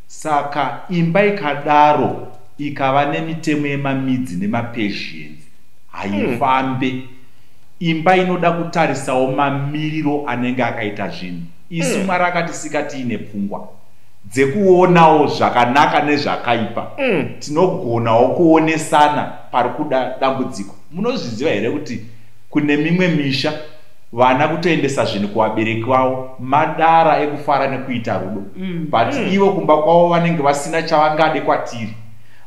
Saka imba ikadaro ikava nemitemo yemaMedes nemaPersians, haifambe. Imba inoda kutarisawo mamiriro anenge akaita zvinhu. Isu Mwari akatisika tiine pfungwa dzekuonawo zvakanaka nezvakaipa. Tinogonawo kuonesana pari kuda dambudziko. Munozviziva here kuti kune mimwe misha vana kutoendesa zvinhu kuvabereki vavo madara ekufara nekuita rudo, but ivo kumba kwavo vanenge vasina chavangade kwatiri,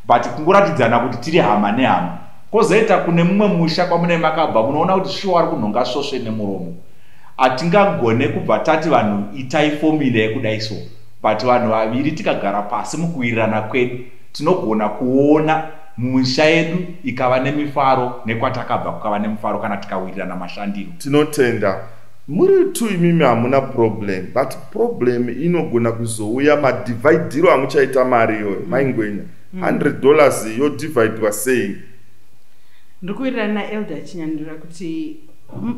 but kungoratidzana kuti tiri hama nehama? Kwozoita kune mumwe musha kwamune makabva, munoona kuti shuwa vari kunhonga svosve nemuromo. Hatingagone kubva tati vanhu itai formula yekudai so, but vanhu vaviri tikagara pasi mukuwirirana kwedu, tinogona kuona musha yedu ikava nemifaro, nekwatakabva kukava nemufaro, kana tikawirirana mashandiro. Tinotenda. Muri tu imimi hamuna problem, but problem inogona kuzouya madhivhaidhiro amuchaita mari iyoyo. Maingwenya, $100 yodhivhaidwa sei? Ndiri kuwirirana naelder Chinyandura kuti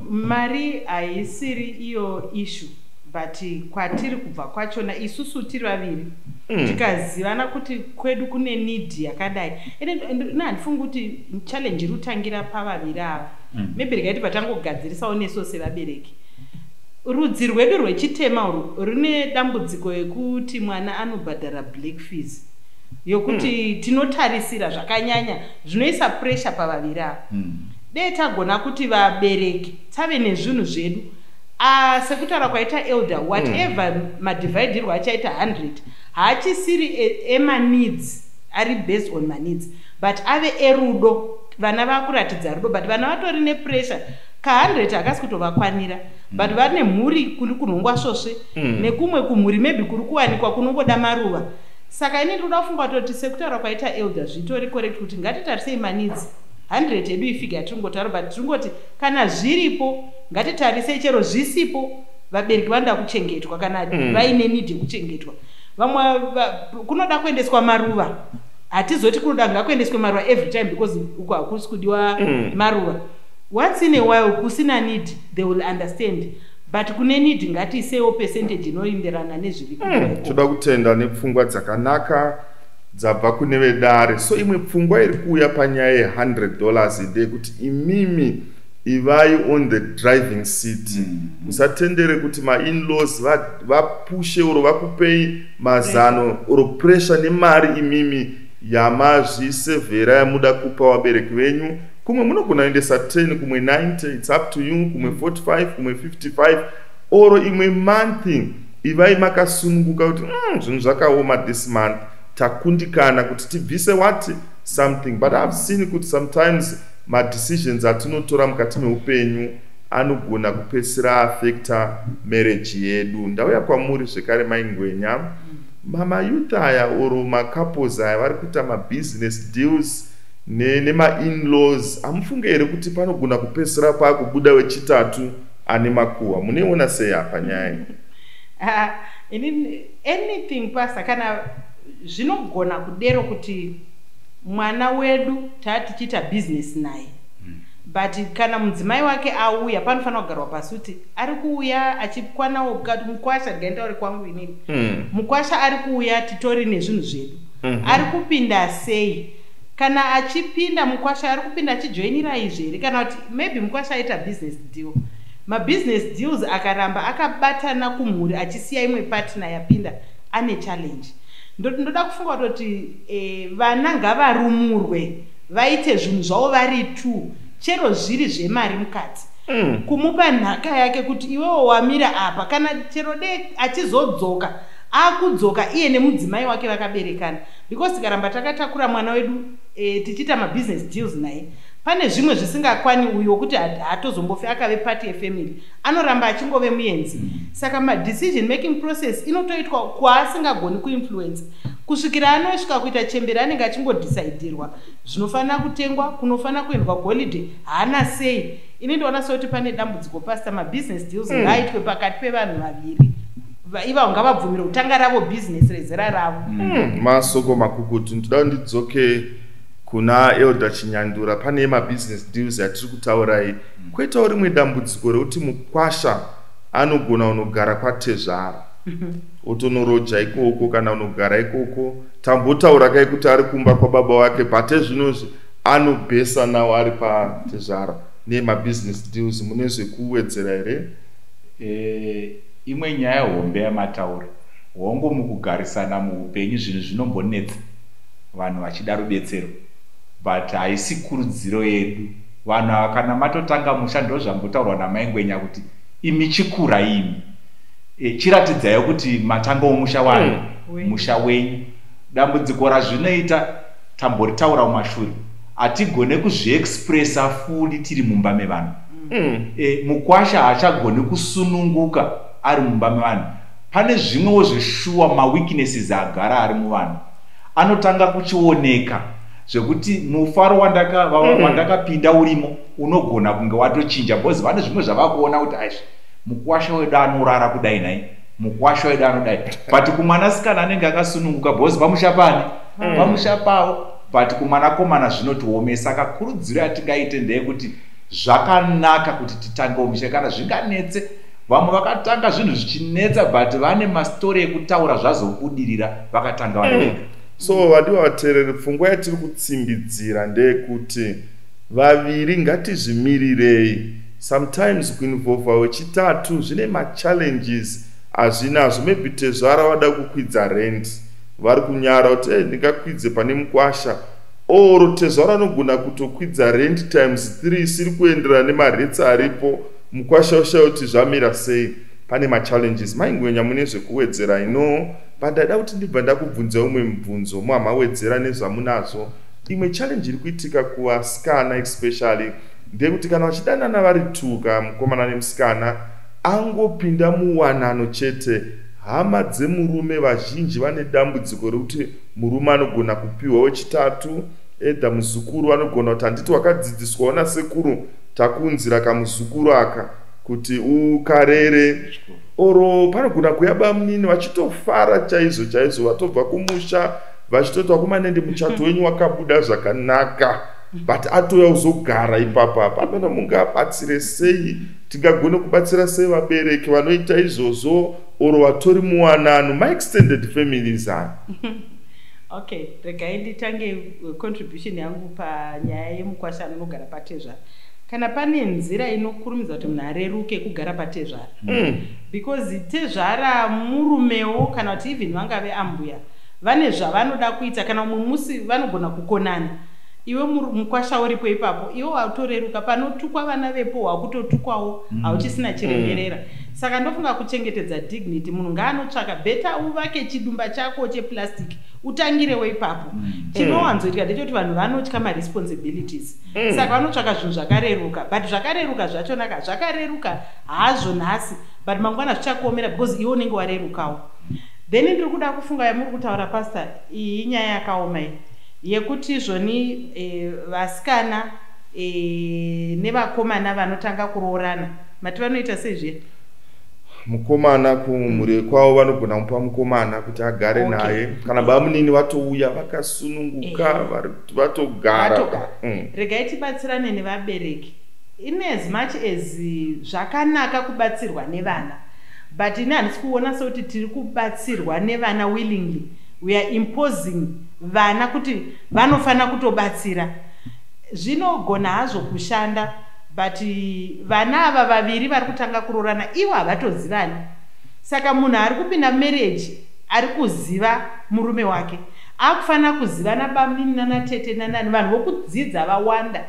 mari haisiri iyo issue, but kwatiri kubva kwachona isusu tiri vaviri, tikazivana kuti kwedu kune need yakadai. Ende handifungi kuti challenge iri kutangira pavaviri ava. Maybe rikaiti patangogadzirisawo nesuwo sevabereki. Rudzi rwedu rwechitema urwu rune dambudziko yekuti mwana anobhadhara black fees, yokuti tinotarisira zvakanyanya, zvinoisa pressure pavaviri ava. Dei tagona kuti vabereki tave nezvinhu zvedu. Ah, sekutaura kwaita elder, whatever madhivhaidhirwo achaita 100, haachisiri emaneeds, ari based on maneeds, but ave erudo. Vana vakuratidza rudo, but vana vatori nepressure. Ka100 hakasi kutovakwanira, but vane mhuri kuri kunhongwa svosve nekumwe kumhuri maybe kuri kuwanikwa kunongoda maruva. Saka ini ndinoda kufunga kutoti sekutaura kwaita elder zvitori correct kuti ngatitarisei maneeds. 100 yedu ifigure yatiringotaura, but tiringoti kana zviripo ngatitarisei, chero zvisipo vabereki vanoda kuchengetwa kana vaine need yekuchengetwa. Vamwe kunoda kuendeswa maruva, hatizoti kunoda ngakuendeswe maruva every time because uko hakusi kudiwa maruva. Once in a while kusina need, they will understand, but kune need ngatiisewo percentage inoenderana nezviri kudiwa ikoko. Toda kutenda nepfungwa dzakanaka dzabva kune vedare. So imwe pfungwa iri kuuya panyaya ye$100 ndeyekuti imimi ivai on the driving seat. Musatendere kuti mainlaws vapushe oro vakupei mazano oro pressure nemari. Imimi Yamazvisevhera yamuda kupa vabereki venyu. Kumwe munogona kuendesa 10, kumwe 90, it's up to you, kumwe 45, kumwe 55, oro imwe month. Ivai makasununguka kuti zvinhu zvakaoma this month, takundikana kuti tibvise what something. But I've seen kuti sometimes madecisions atinotora mukati meupenyu anogona kupedzisira affecta marriage yedu. Ndauya kwamuri zvekare, Maingwenya. Mamayouth aya oro macouples aya vari kuita mabusiness deals nemainlaws, hamufunge here kuti panogona kupedzisira paakubuda wechitatu ane makuhwa? Munoiona sei apa nyaya iyi? Ah, inini anything, Pastor. Kana zvinogona kudero kuti mwana wedu taa tichiita business naye, but kana mudzimai wake auya, panofanira kugarwa pasi kuti ari kuuya achikwanawo kati mukwasha. Ndigaitaure kwangu inini. Mukwasha ari kuuya, titori nezvinhu zvedu. Ari kupinda sei? Kana achipinda, mukwasha ari kupinda achijoinira izvi here, kana kuti maybe mukwasha aita business deal? Mabusiness deals akaramba akabatana kumhuri achisiya imwe partner yapinda, ane challenge. Ndoda kufunga kutoti vana ngavarumurwe vaite zvinhu zvavo vari two, chero zviri zvemari mukati. Kumupa nhaka yake kuti iwewo wamira apa, kana chero de achizodzoka, akudzoka iye nemudzimai wake vakaberekana, because tikaramba takatakura mwana wedu tichiita mabusiness deals naye, pane zvimwe zvisingakwani uyu wokuti haatozombofi akave part yefamily, anoramba achingove muenzi. Saka madecision making process inotoitwa kwaasingagoni kuinfluence kusvikira anosvika kuita chembere, anenge achingodecidirwa zvinofanira kutengwa, kunofanira kuendwa holiday, haana sei. Ini ndoona sekuti pane dambudziko, Pastor. Mabusiness deals ngaaitwe pakati pevanhu vaviri. Ivavo ngavabvumire kutanga ravo business rezera ravo. Masoko makukutu. Ndoda ndidzoke kuna Elder Chinyandura. Pane mabusiness deals yatiri kutaurai, kwoitawo rimwe dambudziko rekuti mukwasha anogona unogara kwatezvara, otonoroja ikoko kana unogara ikoko. Tambotaura kai kuti ari kumba kwababa wake, but ezvinozvi anobhesa nawo ari patezvara nemabusiness deals. Mune zvekuwedzera here? Imwe nyaya hombe yamataura, hongu, mukugarisana muupenyu zvinhu zvinombonetsa, vanhu vachida rubetsero, but haisi kurudziro yedu. Vanhu ava kana matotanga musha, ndo zvambotaurwa naMaingwenya kuti imi chikura imi, chiratidzai kuti matangawo musha wani. Musha wenyu. Dambudziko razvinoita, tamboritaura mumashure, hatigone kuzviexpressa fully tiri mumba mevanhu. Mukwasha haachagoni kusununguka ari mumba mevanhu. Pane zvimwewo zveshuwa maweaknesses agara ari muvanhu anotanga kuchioneka, zvekuti mufaro wandakapinda urimo unogona kunge watochinja, because vane zvimwe zvavakuona kuti aizvi mukwasha wedu anorara kudai, nai mukwasha wedu anodai. But kumwanasikana anenge akasununguka because pamusha pani, pamusha pavo, but kumwanakomana zvinotiomesa. Saka kurudziro yatingaite ndeyekuti zvakanaka kuti titangewo misha kana zvinganetse. Vamwe vakatanga zvinhu zvichinetsa, but vane mastori ekutaura zvazobudirira, vakatanga vari vega. So vadiwa vateereri, pfungwa yatiri kutsimbidzira ndeyekuti vaviri ngatizvimirirei. Sometimes kuinvolva wechitatu zvine machallenges azvinazvo. Maybe tezvara vada kukwidza rent, vari kunyara kuti, "Hey, ndingakwidze pane mukwasha?" Oro tezvara anogona kutokwidza rent times 3 isiri kuenderana nemarates aripo, mukwasha ushaya kuti zvamira sei. Pane machallenges. Maingwenya, mune zvekuwedzera ino? But ndaida kuti ndibva ndakubvunza umwe mubvunzo, muhamawedzera nezvamunazvo. Imwe challenge iri kuitika kuvasikana especially ndeyekuti kana vachidanana vari tuka, mukomana nemusikana, angopinda muwanano chete, hama dzemurume vazhinji vane dambudziko rekuti murume anogona kupiwa wechitatu, edha muzukuru. Anogona kuti, "Handiti wakadzidziswawo nasekuru? Takuunzira kamuzukuru aka kuti ukarere." Oro panogona kuya bamunini vachitofara chaizvo chaizvo, vatobva kumusha, vachitoti, "Vakomanende, muchato wenyu wakabuda zvakanaka," but atouya kuzogara ipapapa. Amene mungabatsire sei? Tingagone kubatsira sei vabereki vanoita izvozvo oro vatori muwanano, maextended families aya? Okay, regai nditange contribution yangu panyaya yemukwasha anonogara patezvara. Kana pane nzira inokurumidza kuti munhu areruke, kugara patezvara, because tezvara murumewo, kana kuti even vangave ambuya. Vane zvavanoda kuita, kana mumwe musi vanogona kukonana. Iwe mukwasha uripo ipapo, iwe watoreruka, panotukwa vana vepo wakutotukwawo, hauchisina chiremerera. Saka ndofunga kuchengetedza dignity, munhu ngaanotsvaka better uvake chidumba chako cheplastic, utangirewo ipapo. Chinowanzoitika ndechekuti vanhu vanotya maresponsibilities, saka vanotsvaka zvinhu zvakareruka. But zvakareruka zvachonaka, zvakareruka hazvo nhasi, but mangwana zvichakuomera because iwe unenge warerukawo. Then ndiri kuda kufunga yamuri kutaura, Pastor, iyi inyaya yakaoma iyi yekuti izvoni vasikana nevakomana vanotanga kuroorana, mati vanoita sei zviya? Mukomana kumhuri kwavo vanogona kumupa mukomana kuti agare naye, kana bamunini vatouya vakasununguka, vatogara. Vatogara. Regai tibatsirane nevabereki. In as much as zvakanaka kubatsirwa nevana, but ini handisi kuona sekuti tiri kubatsirwa nevana willingly. We are imposing vana kuti vanofanira kutobatsira. Zvinogona hazvo kushanda, but vana ava vaviri vari kutanga kuroorana ivo havatozivani. Saka munhu ari kupinda marriage ari kuziva murume wake, akufanira kuziva nabamunini, nanatete, nanani, vanhu vokudzidza vawanda.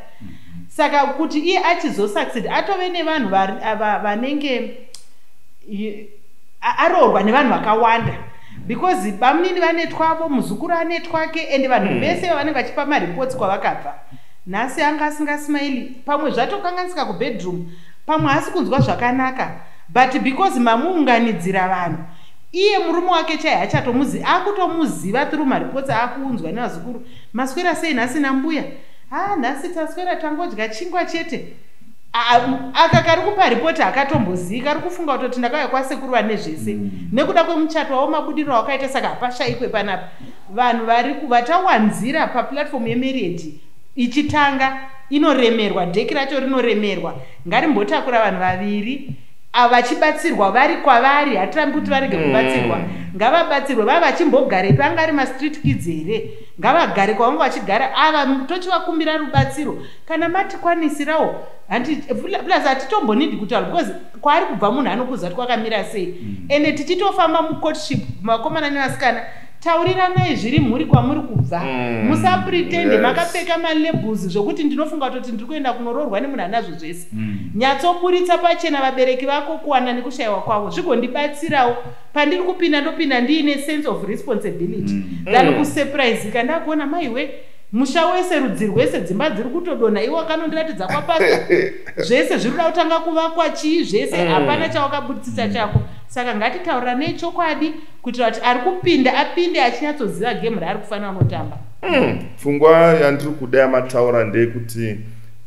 Saka kuti iye achizosucceed, atove nevanhu vanenge aroorwa nevanhu vakawanda, because bamunini vane twavo, muzukuru ane twake, ende vanhu vese vanenge vachipa mareports kwavakabva. Nhasi anga asingasmaili, pamwe zvatokanganisika kubedroom, pamwe haasi kunzwa zvakanaka, but because mamuunganidzira vanhu, iye murume wake chai hachatomuzivi, akutomuziva through mareports aakuunzwa nevazukuru. "Maswera sei nhasi nambuya?" "Ha, nhasi taswera tangodya chingwa chete." Aka kari kupa ripoti hakatombozivi, kari kufunga kutoti ndakauya kwasekuru vane zvese nekuda kwemuchato wavo, mabudiro awakaita. Saka hapashayikwe panapa vanhu vari vatawanzira paplatform yemarriage. Ichitanga inoremerwa, dheki racho rinoremerwa. Ngarimbotakura vanhu vaviri vachibatsirwa vari kwavari. Hatirambi kuti varege kubatsirwa, ngavabatsirwe vava vachimbogarepi. Anga ari mastreet kids here? Ngavagare kwavanga vachigara. Ava tochivakumbira rubatsiro kana matikwanisirawo. Plus hatitombonidi kutaura because kwaari kubva munhu anokuziva kuti kwakamira sei. Ende tichitofamba mucourtship, vakomana nevasikana, tauriranai zviri mhuri kwamuri kubva. Musapretende makapfeka malabels zvokuti ndinofunga kutoti ndiri kuenda kunoroorwa nemunhu anazvo zvese. Nyatsoburitsa pachena vabereki vako, kuwana nekushayiwa kwavo, zvigondibatsirawo pandiri kupinda. Ndopinda ndiine sense of responsibility than kusurprisika ndakuona maiwe, musha wese, rudzi rwese, dzimba dziri kutodonha, iwe wakanondiratidza kwapasta zvese zviri kuda kutanga kuvakwa, chii zvese, hapana chawakaburitsisa chako. Saka ngatitaurirane chokwadi kuitira kuti ari kupinda apinde achinyatsoziva game raari kufanira kunotamba. Pfungwa yandiri kuda yamataura ndeyekuti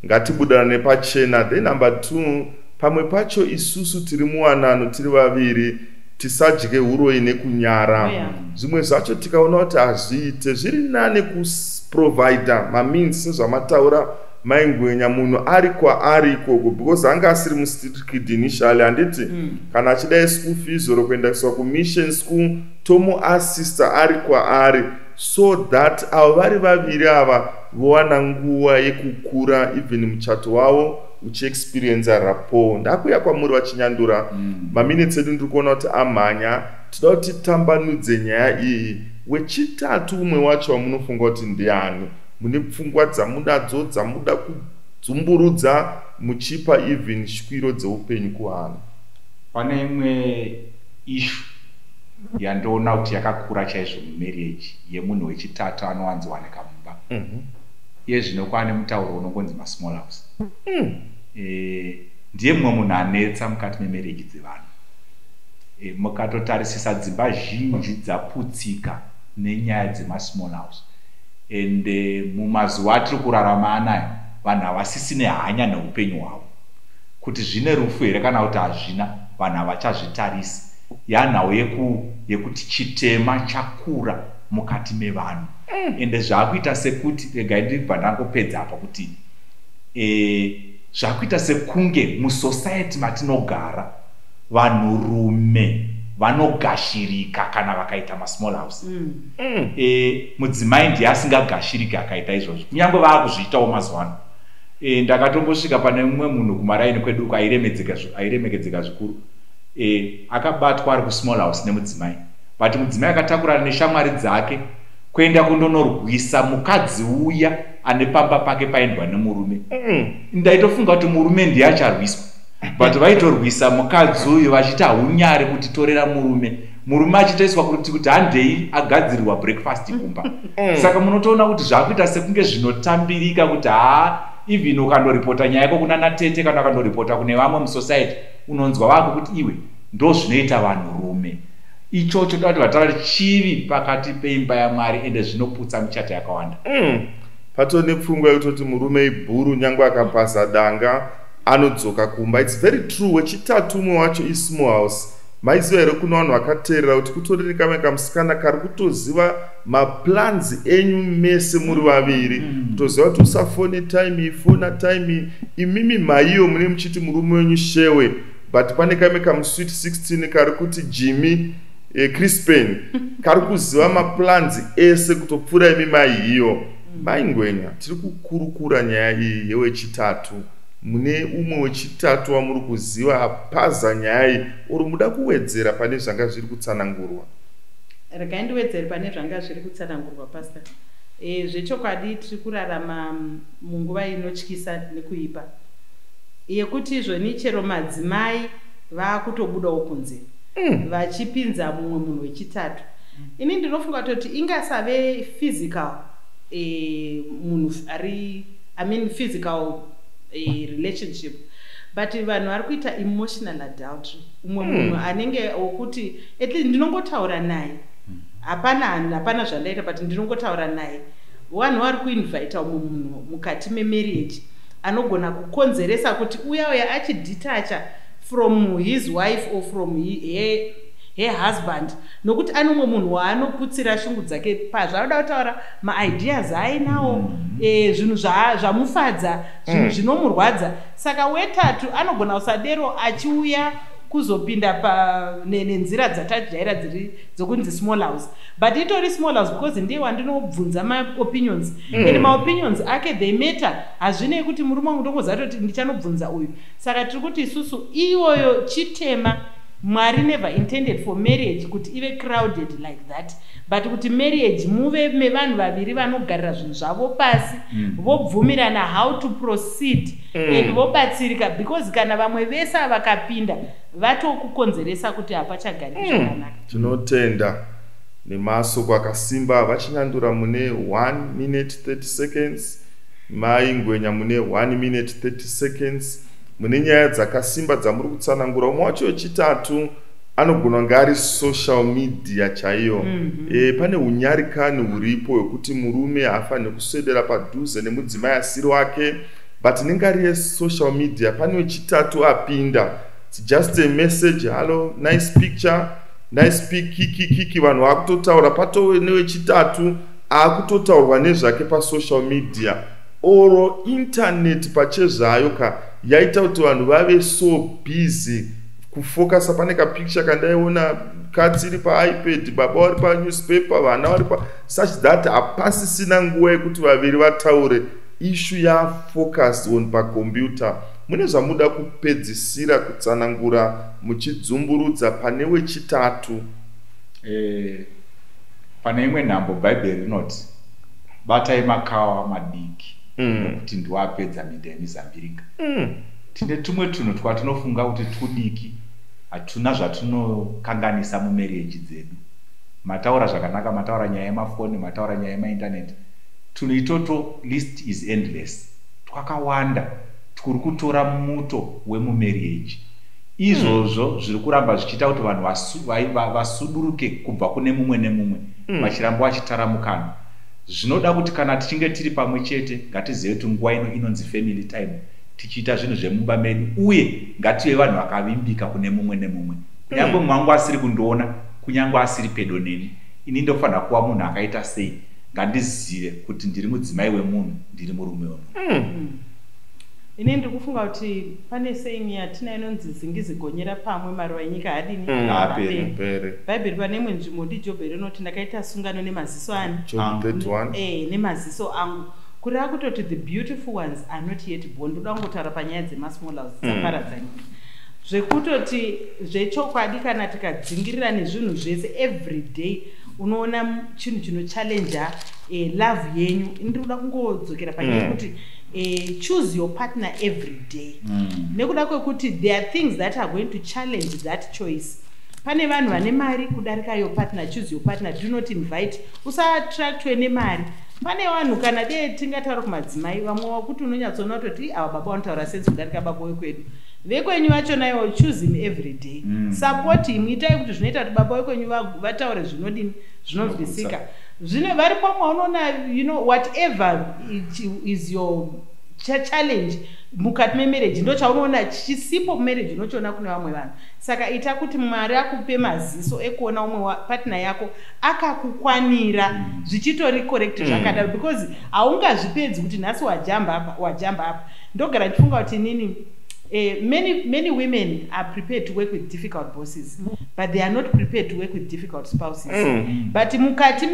ngatibudirane pachena. Then number two, pamwe pacho isusu tiri muwanano tiri vaviri, tisadye uroyi nekunyara. Zvimwe zvacho tikaona kuti hazviite, zviri nane kuprovida mameans sezvamataura, Maingwenya, munhu ari kwaari ikoko, because anga asiri mustreet kid initially, handiti? Kana achidai school fees or kuendeswa kumission school, tomuassista ari kwaari, so that avo vari vaviri ava vowana nguva yekukura, even muchato wavo uchiexperienza rapport. Ndakuya kwamuri, vaChinyandura. Maminitsi edu ndiri kuona kuti amhanya. Toda kuti titambanudze nyaya iyi. Wechitatu, umwe wacho wamunofunga kuti ndiani, mune pfungwa dzamunadzo dzamuda kudzumburudza muchipa even shwiro dzeupenyu kuvanhu? Pane imwe issue yandoona kuti yakakura chaizvo mumarriage yemunhu wechitatu anowanzowanika mumba. Iye zvino kwaane mutauro unongonzi masmall house. Ndiye mumwe munhu anetsa mukati memarriage dzevanhu. Mukatotarisisa dzimba zhinji dzaputsika nenyaya dzemasmall house. And mumazuva atiri kurarama anaya, vanhu havasisine hanya neupenyu hwavo kuti zvine rufu here kana kuti hazvina. Vanhu havachazvitarisi. Yanhau yekuti chitema chakura mukati mevanhu, ende zvaakuita sekuti, regai ndibva ndangopedza apa, kuti zvakuita sekunge musociety matinogara vanhurume vanogashirika kana vakaita masmall house. Mudzimai ndiye asingagashiriki akaita izvozvo, kunyange vaakuzviitawo mazuva ano. Ndakatombosvika pane mumwe munhu kumaraini kwedu uko airemekedzeka zvikuru, akabatwa ari kusmall house nemudzimai. But mudzimai akatakurana neshamwari dzake kuenda kundonorwisa mukadzi uya ane pamba pake paendwa nemurume. Ndaitofunga kuti murume ndiye acharwiswa, but vaitorwisa mukadzi uyu vachiti haunyari kutitorera murume. Murume achitoiswa kuti handei agadzirirwa breakfast kumba. Saka munotoona kuti zvakuita sekunge zvinotambirika kuti haa, even ukandoripota nyaya yako kuna natete kana ukandoripota kune vamwe musociety, unonzwa vako kuti iwe ndo zvinoita vanhurume. Ichocho toda kuti vataura chivi pakati peimba yaMwari, ende zvinoputsa michato yakawanda. Pato nepfungwa yekutoti murume ibhuru, nyange akapaza danga anodzoka kumba. It's very true. Wechitatu umwe wacho ismall house. Maiziva here, kuna vanhu vakateerera, kuti kutori nekamwe kamusikana kari kutoziva maplans enyu mese muri vaviri, kutoziva kuti usafone time iyi, fona time iyi. Imimi maiyo mune muchiti murume wenyu shewe, but pane kamwe kamusweet 16 kari kuti Jimmy, Crispen, kari kuziva maplans ese kutopfuura imi maiyo. Mai Ngwenya, tiri kukurukura nyaya iyi yewechitatu. Mune umwe wechitatu wamuri kuziva apaza nyaya iyi, uri muda kuwedzera pane zvanga zviri kutsanangurwa? Regai ndiwedzere pane zvanga zviri kutsanangurwa, Pastor. Zvechokwadi tiri kurarama munguva inotyisa nekuipa, yekuti izvoni chero madzimai vaakutobudawo kunze vachipinza mumwe munhu wechitatu. Ini ndinofunga kutoti ingasave physical, munhu ari, I mean, physical relationship, but vanhu vari kuita emotional adultery. Umwe munhu anenge wokuti at least ndinongotaura naye, hapana hapana zvandaita, but ndinongotaura naye. Vanhu vari kuinvita umwe munhu mukati memarriage anogona kukonzeresa kuti uya uya achidetacha from his wife or from her husband, nokuti ane umwe munhu waanoputsira shungu dzake pazvaanoda kutaura, maideas ainawo, zvinhu zvamufadza, zvinhu zvinomurwadza. Saka wetatu anogona kusadero achiuya kuzopinda nenzira dzatajaira dziri dzokunzi small house, but itori small house because ndiye wandinobvunza maopinions, and maopinions ake, they matter. Hazvinei kuti murume wangu, ndongoziva toti ndichanobvunza uyu. Saka tiri kuti isusu iyoyo chitema. Mwari never intended for marriage kuti ive crowded like that, but kuti marriage muve mevanhu vaviri vanogarira zvinhu zvavo pasi, vobvumirana how to proceed and vobatsirika, because kana vamwe vese vakapinda, vatokukonzeresa kuti hapachagariki zvakanaka. Tinotenda nemasoko akasimba. Vachinyandura, mune 1 minute 30 seconds. Mai Ngwenya, mune 1 minute 30 seconds. Mune nyaya dzakasimba dzamuri kutsanangura. Umwe wacho wechitatu anogona kunge ari social media chaiyo. Pane unyarikani huripo hwekuti murume haafaniri kuswedera padhuze nemudzimai asiri wake, but inenge ari yesocial media. Pane wechitatu apinda. It's just a message, "Hello, nice picture, nice pic," kiki kiki, vanhu vakutotaura. Patove newechitatu aakutotaurwa nezvake pasocial media oro internet pachezvayo ka yaita kuti vanhu vave so busy kufokasa. Pane kapicture kandaiona, katsi iri paipad, baba vari panewspaper, vana vari pa, such that hapasisina nguva yekuti vaviri vataure. Issue yafocus on pacomputer. Mune zvamuda kupedzisira kutsanangura muchidzumburudza pane wechitatu? Pane imwe nhambo Bhaibheri rinoti batai makawa madiki, nokuti ndiwo apedza minda yemizambiringa. Tine tumwe tunhu twatinofunga kuti tudiki, hatuna zvatinokanganisa mumarriage dzedu. Mataura zvakanaka, mataura nyaya yemafoni, mataura nyaya yemaindaneti. Tunhu itoto, list is endless, twakawanda kuri kutora muto wemumarriage. Izvozvo zviri kuramba zvichiita kuti vanhu vasuduruke kubva kune mumwe nemumwe, vachiramba vachitaramukana. Zvinoda kuti kana tichinge tiri pamwe chete, ngatizive kuti nguva ino inonzi family time, tichiita zvinhu zvemumba medu, uye ngative vanhu vakavimbika kune mumwe nemumwe. Kunyange mumwe wangu asiri kundiona, kunyange asiri pedo neni, ini ndofanira kuva munhu akaita sei? Ngandizive kuti ndiri mudzimai wemunhu, ndiri murume wemunhu. Ini ndiri kufunga kuti pane saying yatina inonzi zingizi gonyera pamwe, maruva enyika hadini? Haaperi. Pere. Bhaibheri pane imwe nzvimbo ndiJobho rinoti ndakaita sungano nemaziso ani? Job 31. Nemaziso angu, kureva kutoti the beautiful ones are not yet born. Ndoda kungotaura panyaya dzemasmall house dzaparadza nyika. Zvekutoti zvechokwadi, kana tikadzingirira nezvinhu zvese every day, unoona chinhu chinochallenja love yenyu. Ndiri kuda kungodzokera panyaya yekuti choose your partner every day, nekuda kwekuti there are things that are going to challenge that choice. Pane vanhu vane mari kudarika your partner. Choose your partner. Do not invite, usaattractwe nemari. Pane vanhu, kana dee tingataura kumadzimai, vamwe wakuti unonyatsoona kutoti, "Ii, ava baba vanotaura sense kudarika baba wekwedu." Vekwenyu vachona iwo, choose him every day. Support him. Itai kuti zvinoita kuti baba vekwenyu vataure zvinodini, zvinonzwisika. Zvino vari pamwe unoona, whatever it is your challenge mukati memarriage, ndo chaunoona chisipo mumarriage, unochiona kune vamwe vanhu. Saka ita kuti Mwari akupe maziso ekuona umwe partner yako akakukwanira, zvichitori correct zvakadaro, because haungazvipedzi kuti nhasi wajamba apa, wajamba apa. Ndogara ndichifunga kuti inini, many, many women are prepared to work with difficult bosses, but they are not prepared to work with difficult spouses. But mukati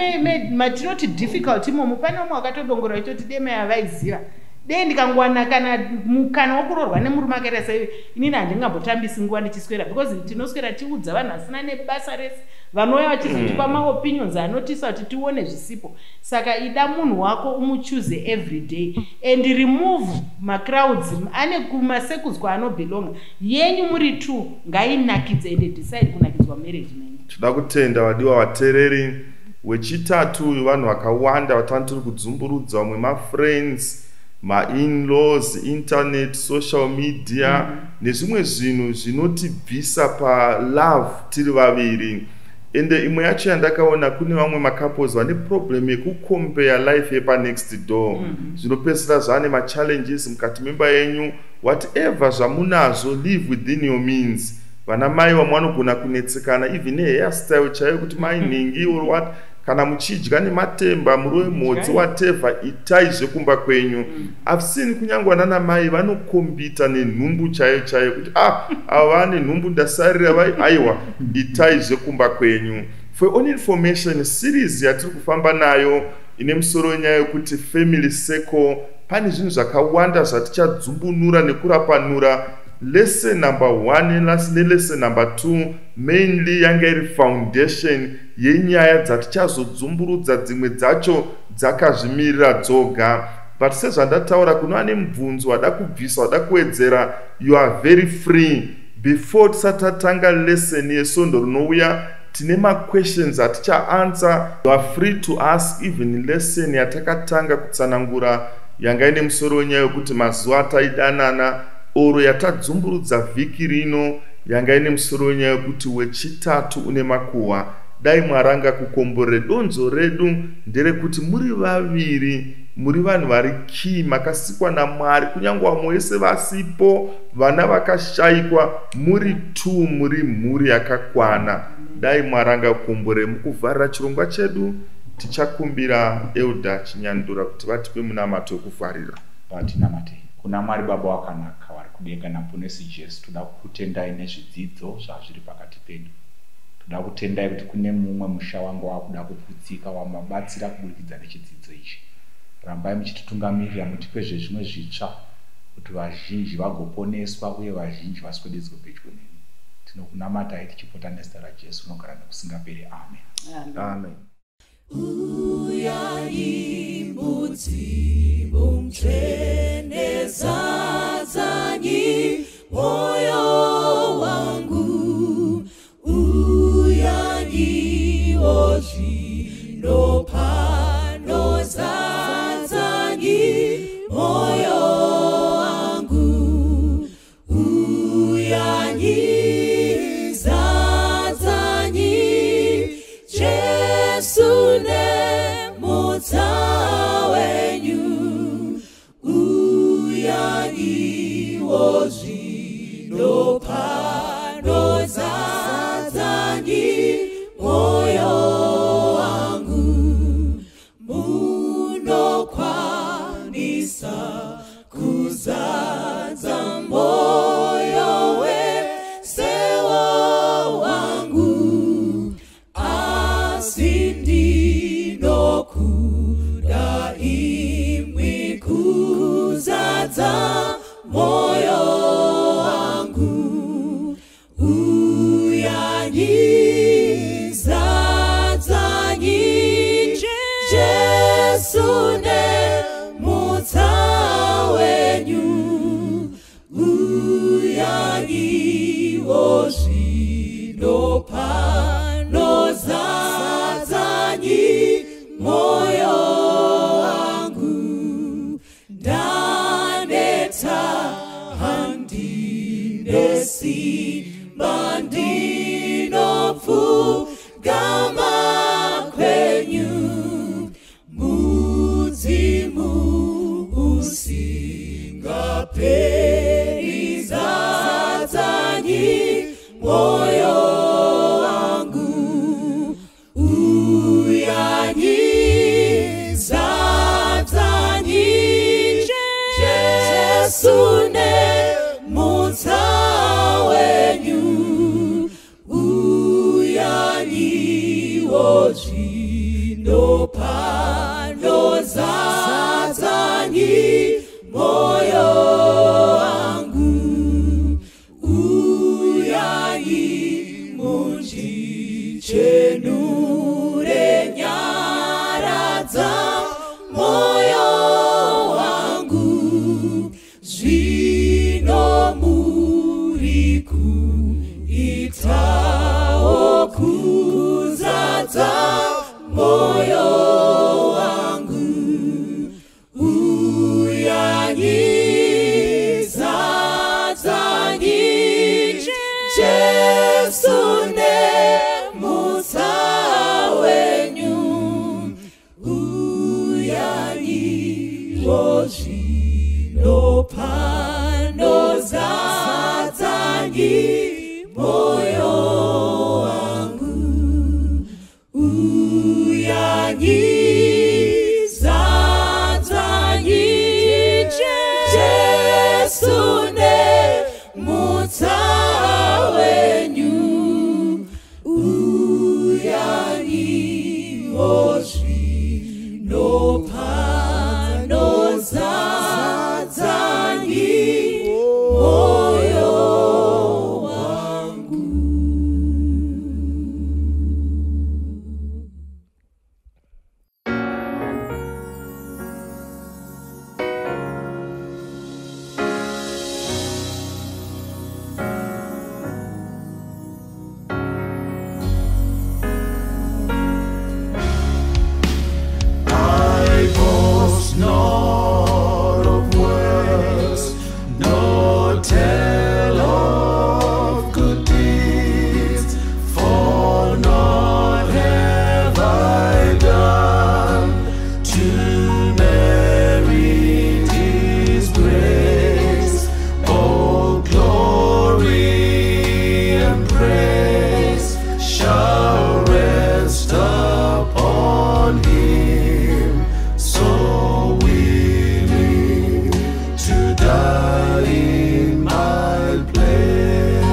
matinoti difficult imomo, pane vamwe vakatodongora vachitoti, "Dema yavaiziva, dei ndikangowana kana mukana wokuroorwa nemurume akaita saive, inini handingambotambisi nguva ndichiswera," because tinoswera tiudza vanhu vasina nebasa rese, vanouya vachizotipa maopinions anotisa kuti tione zvisipo. Saka ida munhu wako, umuchoose every day and remove macrowds ane kumacircles kwaanobelonga. Yenyu muri two ngainakidze, and decide kunakidzwa marriage menyu. Toda kutenda vadiwa vateereri. Wechitatu uyu, vanhu vakawanda vatanga tiri kudzumburudza, vamwe mafriends, mainlaws, internet, social media nezvimwe zvinhu zvinotibvisa palove tiri vaviri. Ende imwe yacho yandakaona, kune vamwe macouples vane problem yekucompare life yepanext door. Zvinopedzisira zvane machallenges mukati memba yenyu. Whatever zvamunazvo, live within your means. Vana mai vamwe vanogona kunetsekana even nehairstyle chaiyo, kuti mai nhingi or what. Kana muchidya nematemba, muri wemhodzi, whatever, itai zvekumba kwenyu. I've seen kunyange vanana mai vanokombita nenhumbu chaiyo chaiyo, kuti, "Ah, ava vane nhumbu, ndasarira vai." Aiwa, itai zvekumba kwenyu. For your own information, series yatiri kufamba nayo ine musoro wenyaya yekuti family circle. Pane zvinhu zvakawanda zvatichadzumbunura nekurapanura. Lesson number one nelesson number two mainly yanga iri foundation yenyaya dzatichazodzumburudza, dzimwe dzacho dzakazvimirira dzoga. But sezvandataura, kunova nemubvunzo, wada kubvisa, wada kuwedzera, you are very free. Before tisati tatanga lesson yesvondo rinouya, tine maquestions atichaanswer. You are free to ask. Even lesson yatakatanga kutsanangura yanga ine musoro wenyaya yekuti mazuva ataidanana, oro yatadzumburudza vhiki rino yanga ine musoro wenyaya yekuti wechitatu une makuhwa. Dai Mwari angakukomborere. Donzo redu nderekuti muri vaviri muri vanhu vari kii, makasikwa naMwari. Kunyange vamwe vese vasipo, vana vakashayikwa, muri two muri mhuri yakakwana. Dai Mwari angakukomborere. Mukuvharira chirongwa chedu, tichakumbira Elder Chinyandura kuti vatipe munamato wekuvharira. Patinamate kuna Mwari Baba wakanaka vari kudenga naMuponesi Jesu, toda kukutendai nezvidzidzo zvazviri pakati pedu. Toda kutendai kuti kune mumwe musha wangu wakuda kuputsika, wamabatsira kuburikidza nechidzidzo ichi. Rambai muchititungamirira, mutipe zvezvimwe zvitsva kuti vazhinji vagoponeswa uye vazhinji vaswededzwe pedyo nemi. Tinokunamatai tichipota nezita raJesu unogara nekusingaperi. Amen. Amen. Uyai mudzimu mutsvene, zadzanyi moyo wangu. Uyanyiwo zvino pano, zadzanyi moyo wangu. Uyanyi, zadzanyi, Jesu nemutsa wenyu. Uyanyiwo zvino pano, zadzanyi moyo wangu. Munokwanisa kuzadza moyo wesewo wangu, asi ndinokuda imwi kuzadza moyo wangu. Uyanyiwo zvino pano zadzanyi moyo wangu, ndaneta handine simba, ndinopfugama kwenyu, mudzimu usingaperi, zadzanyi moyo wangu. Uyanyi, zadzanyi, Jesu nemutsa wenyu. Uyanyiwo zvino pano zadzanyi moyo wangu, uyanyi mundichenure, nyaradza moyo wangu, zvino muri kuitawo kuzadza moyo wangu. Uyanyi, zadzanyi, Jesu nemutsa wenyu. Uyanyiwo zvino pano zadzanyi moyo wangu, uyanyi, zadzanyi, Jesu nemutsa wenyu. Uyanyiwo zvino pano zadzanyi moyo wangu. I boast not of words, nor tell of good deeds, for naught have I done to merit His grace. All glory and praise shall rest upon Him, so willing to die in my place.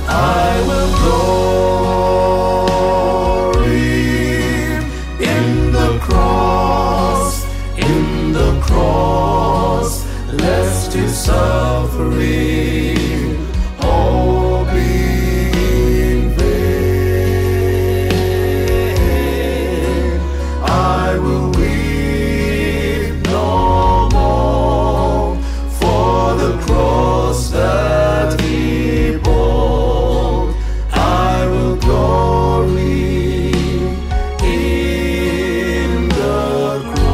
I will glory in the cross, in the cross, lest His suffering all be in vain. I will weep no more for the cross that He bore. I will glory in the cross.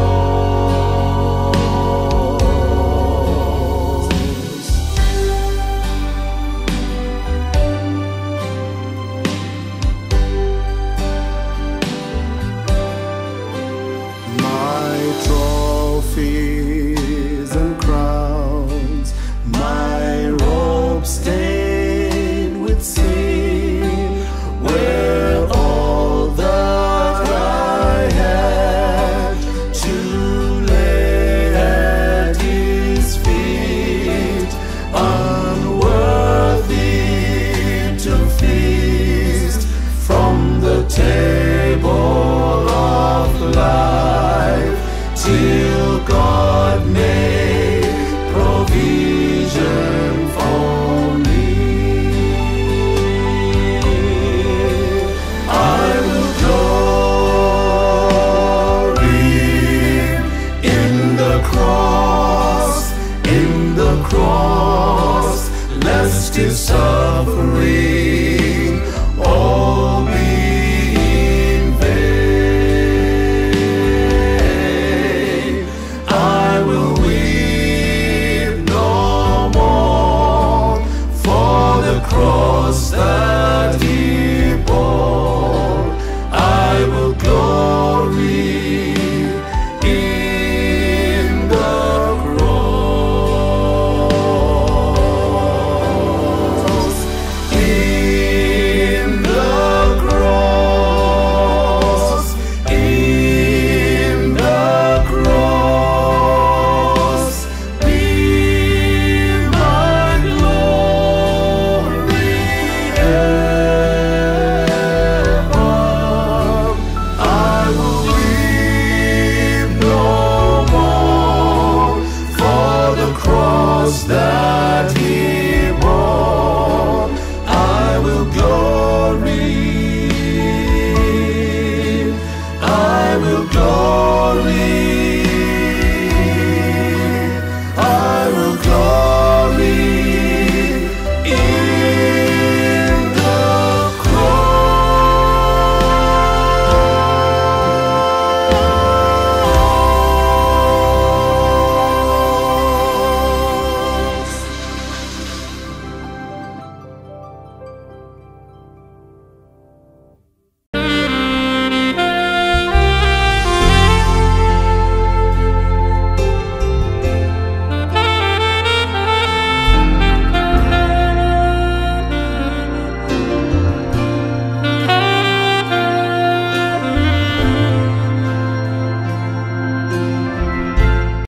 Christ his suffering all be in vain. I will weep no more for the cross that he bore. I will glory in the cross. In the cross. In the cross. Be my glory ever. I will weep no more for the cross that he